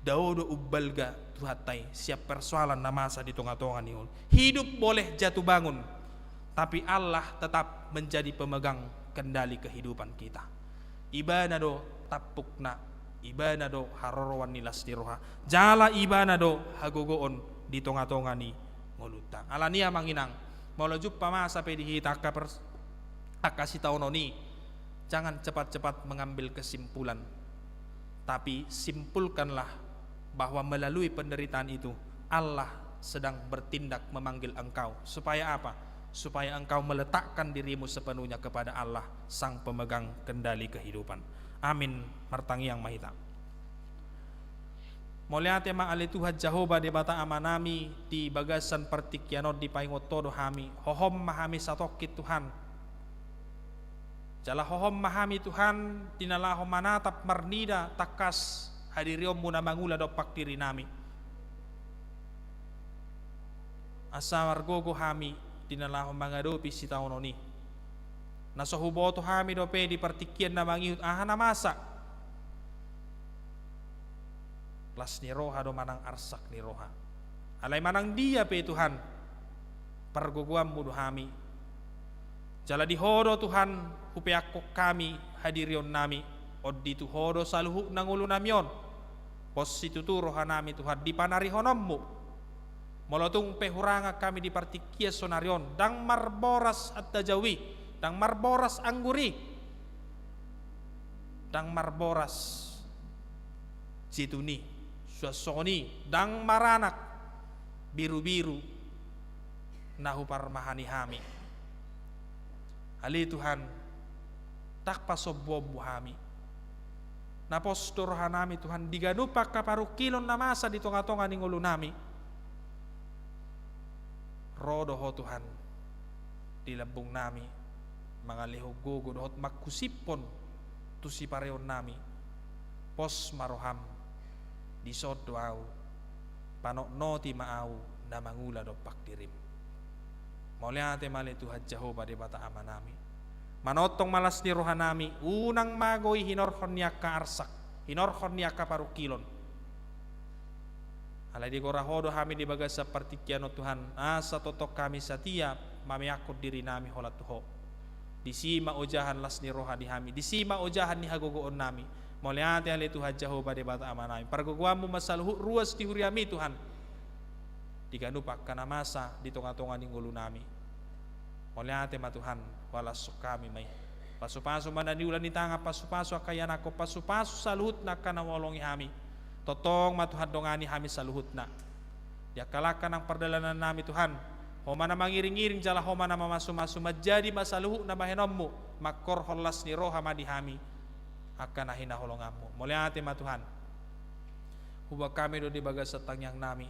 dao do umbalga Tuhanta i sian persoalan na masa di tongatonga ni ngolu. Hidup boleh jatuh bangun, tapi Allah tetap menjadi pemegang kendali kehidupan kita. Ibana do tampukna, Ibana do haroroan ni las ni roha, jala Ibana do hagogoon di tongatonga ni ngolunta. Alani i, amang inang, molo jumpa masa pe di hita angka pers-, angka sitaonon i, jangan cepat-cepat mengambil kesimpulan. Tapi simpulkanlah bahwa melalui penderitaan itu, Allah sedang bertindak memanggil engkau. Supaya apa? Supaya engkau meletakkan dirimu sepenuhnya kepada Allah, Sang Pemegang Kendali kehidupan. Amin. Martangiang ma hita. Mauliate ma ale Tuhan Jahowa Debata Amanami, di bagasan partingkian on dipaingot Ho do hami. Hohom ma hami satongkin, Tuhan. Jala hohom ma hami, Tuhan, di na laho manatap marnida tangkas hadirionmu na mangula dompak dirinami. Asa margogo hami di na laho mangadopi sitaonon i. Na so huboto hami dope di partingkian na mangihut aha na masa. Las ni roha do manang arsak ni roha. Alai manang dia pe, Tuhan, pargogoanmu do hami. Jala di Ho do, Tuhan, hupeakkon hami hadirionnami. Ondi tu Ho do saluhutna ngolunami on. Pos situtu rohanami, Tuhan, di panarihononmu. Molo tung pe hurangan hami di partingkian saonari on, ndang marboras antajau i, ndang marboras anggur i, ndang marboras situni, suang songon i ndang maranak birubiru na huparmahani hami. Ale Tuhan, ndang pasombuonmu hami. Na pos do rohanami, Tuhan, di ganup angka parungkilon na masa di tongatonga ni ngolunami. Ro do Ho, Tuhan, di lambungnami, mangalehon gogo dohot manghusipon tu sipareonnami. Pos ma roham, dison do ahu, panotnoti ma ahu na mangula dompak dirim. Mauliate ma ale Tuhan Jahowa Debata Amanami. Manongtong ma las ni rohanami, unang mago i hinorhon ni angka arsak, hinorhon ni angka parungkilon. Alai digora Ho do hami di bagasan partingkian on Tuhan, asa tongtong hami satia mameakkon dirinami holan tu Ho. Disi ma ojahan las ni roha di hami, disi ma ojahan ni hagogoonnami. Mauliate ale Tuhan Jahowa Debata Amanami, pargogoanMu ma saluhut ruas ni huriaMi Tuhan, di ganup angka na masa di tongatonga ni ngolunami. Mauliate ma Tuhan, hualashon hami ma i. Pasupasu ma na niula ni tangan, pasupasu angka ianakhon, pasupasu saluhutna angka na mangoloi hami. Tongtong ma Tuhan dongani hami saluhutna. Di angka langka nang pardalanannami Tuhan, Ho ma na mangiringiring jala Ho ma na mamasumasu, manjadi ma saluhutna bahenonMu, mangkorhon las ni roha ma di hami angka na hinaholonganMu. Mauliate ma Tuhan. Huboan hami do di bagasan tangiangnami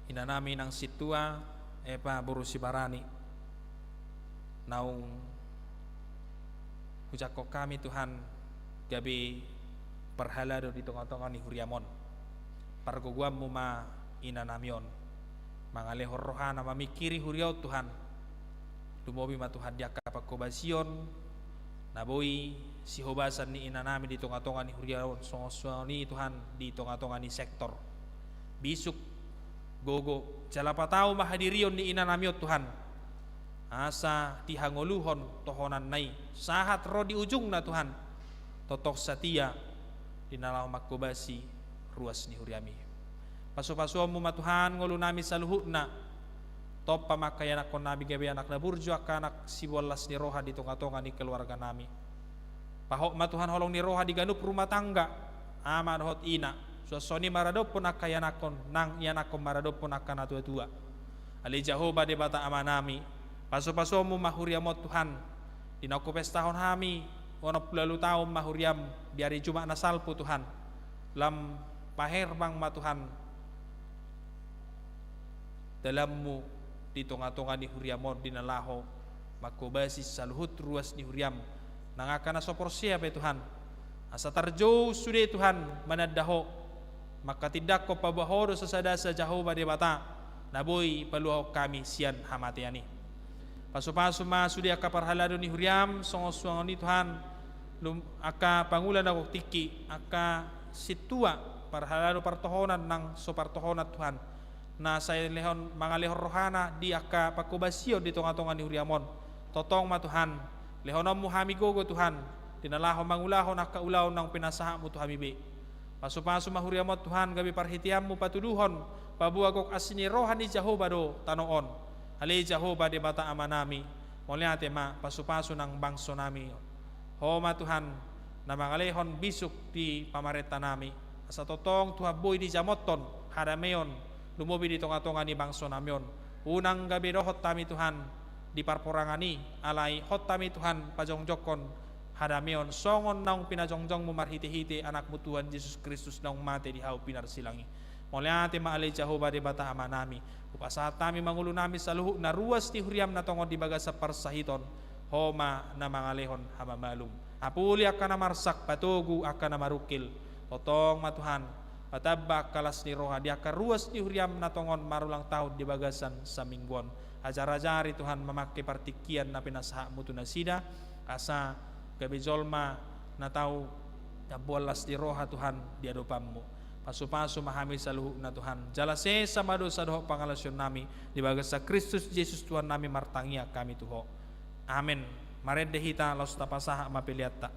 inanami nang sintua, Epa boru Sibarani. Naung hujangkon hami Tuhan, gabe parhalado di tongatonga ni huriaM on. PargogoanMu ma inanami on mangalehon rohana mamingkiri huria on Tuhan. Lumobi ma Tuhan di angka panghobasion na boi sihobasan ni inanami di tongatonga ni huria on, songon suang i Tuhan di tongatonga ni sektor. Bisuk, gogo, jala patau ma hadirion ni inanami on Tuhan, asa dihangoluhon tohonanna i sahat ro di ujungna Tuhan, tongtong satia di na laho manghobasi ruas ni huriaMi. PasupasuonMu ma Tuhan ngolunami saluhutna. Tompa ma angka ianakhonnami gabe anak na burju, angka anak siboan las ni roha di tongatonga ni keluarganami. Pahot ma Tuhan holong ni roha di ganup rumah tangga, ama dohot ina, suang songon i maradophon angka ianakhon, nang ianakhon maradophon angka natuatua. Ale Jahowa Debata Amanami, pasupasuonMu ma huriaM on Tuhan. Di naung hupestahon hami onom pulu ualu taon ma huriaM di ari Jumat na salpu Tuhan, lam paherbang ma Tuhan dalanMu di tongatonga ni huriaM on di na laho manghobasi saluhut ruas ni huriaM. Nang angka na so porsea pe Tuhan, asa tarjou sude Tuhan mananda Ho, manghatindanghon paboa Ho do sasadasa Jahowa Debata na boi paluahon hami sian hamatean i. Pasupasu ma sude angka parhalado ni huriaM, songon suang on i Tuhan, lum-, angka pangula na gok tingki, angka sintua, parhalado partohonan nang so partohonan Tuhan, na sai lehon, mangalehon rohana di angka panghobasion di tongatonga ni huriaM on. Tongtong ma Tuhan, lehononMu hami gogo Tuhan, di na laho mangulahon angka ulaon naung pinasahatMu tu hami be. Pasupasu ma huriaM on Tuhan, gabe parhiteanMu patuduhon paboa gok asi ni roha ni Jahowa do tano on. Ale Jahowa Debata Amanami, mauliate ma, pasupasu nang bangsonami. Ho ma Tuhan na mangalehon bisuk di pamarentanami, asa tongtong Tuhan boi dijamothon hadameon, lumobi di tongatonga ni bangsonami on. Unang gabe dohot hami Tuhan di parporangan i, alai hot hami Tuhan pajongjongkon hadameon songon naung pinajongjongMu marhitehite AnakMu Tuhan Jesus Kristus naung mate di hau pinarsilang i. Mauliate ma ale Jahowa Debata Amanami. Hupasahat hami ma ngolunami saluhutna, ruas ni huriaM na tongon di bagasan parsahiton. Ho ma na mangalehon hamamalum. Apuli angka na marsak, patogu angka na marungkil. Tongtong ma Tuhan patamba angka las ni roha di angka ruas ni huriaM na tongon marulang tahun di bagasan saminggu on. Ajar-ajari Tuhan mamangke partingkian na pinasahatMu tu nasida, asa gabe jolma na tau mamboan las ni roha Tuhan di adopanMu. Pasupasu ma hami saluhutna Tuhan, jala sesa ma dosa dohot pangalaosionnami di bagasan Kristus Jesus Tuhannami, martangiang hami tu Ho. Amen. Marende hita laos tapasahat ma peleanta.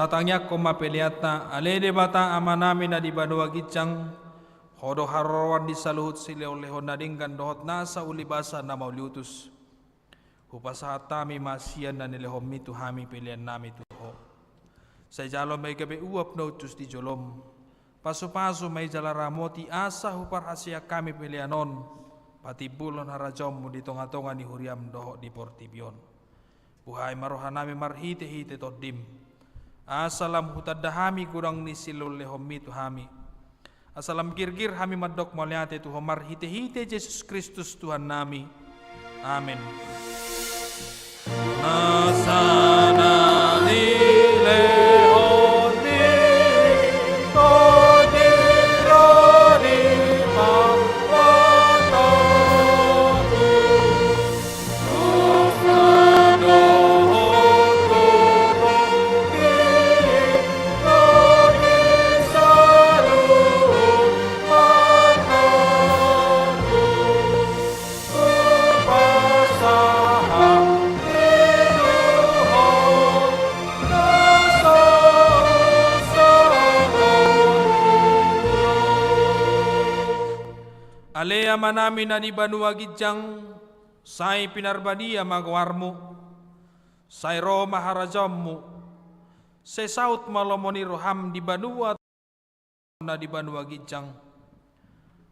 Tangiangkon ma peleanta. Ale Debata Amanami na di banua ginjang, Ho do haroroan ni saluhut silehonlehon na denggan dohot nasa ulibasa na mauliutus. Hupasahat hami ma sian na nilehonMi tu hami peleannami tu Ho. Sai jalo ma i gabe uap na uncus di joloM. Pasupasu ma i jala ramoti asa huparhaseang hami pelean on patimbulhon harajaonMu di tongatonga ni huriaM dohot di portibi on. Buhai ma rohanami marhitehite TondiM, asa lam hutanda hami godang ni silehonlehonMi tu hami, asa lam girgir hami mandok mauliate tu Ho marhitehite Jesus Kristus Tuhannami. Amen. Nasa na nilehonMi, Tondi do di pambatanku. Ale Amanami na di banua ginjang, sai pinarbadia ma goarMu. Sai ro ma harajaonMu. Sai saut ma lomo ni rohaM di banua na di banua ginjang.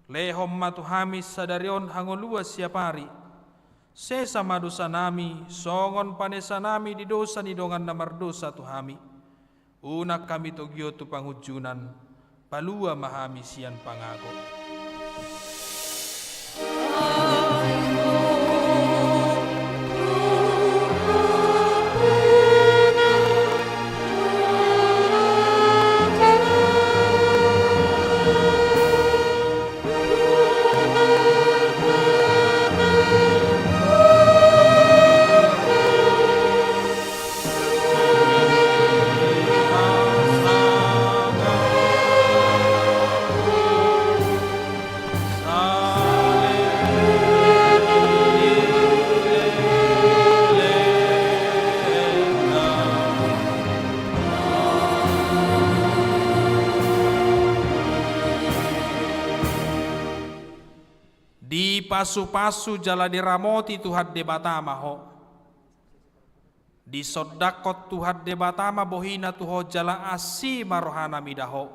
Lehon ma tu hami sadari on hangoluan siapari. Sesa ma dosanami songon panesanami di dosa ni dongan na mardosa tu hami. Unang hami togihon tu pangunjunan. Palua ma hami sian pangago. Dipasupasu jala diramoti Tuhan Debata ma ho. Disondangkon Tuhan Debata ma bohiNa tu ho jala asi ma rohaNa mida ho.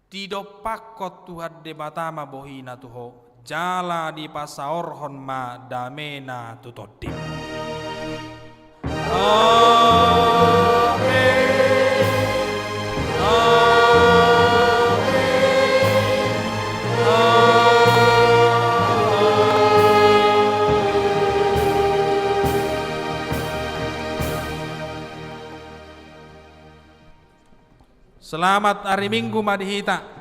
Didompakkon Tuhan Debata ma bohiNa tu ho, jala dipasaorhon ma dameNa tu tondim. Amen. Amen. Amen. Selamat ari Minggu ma di hita.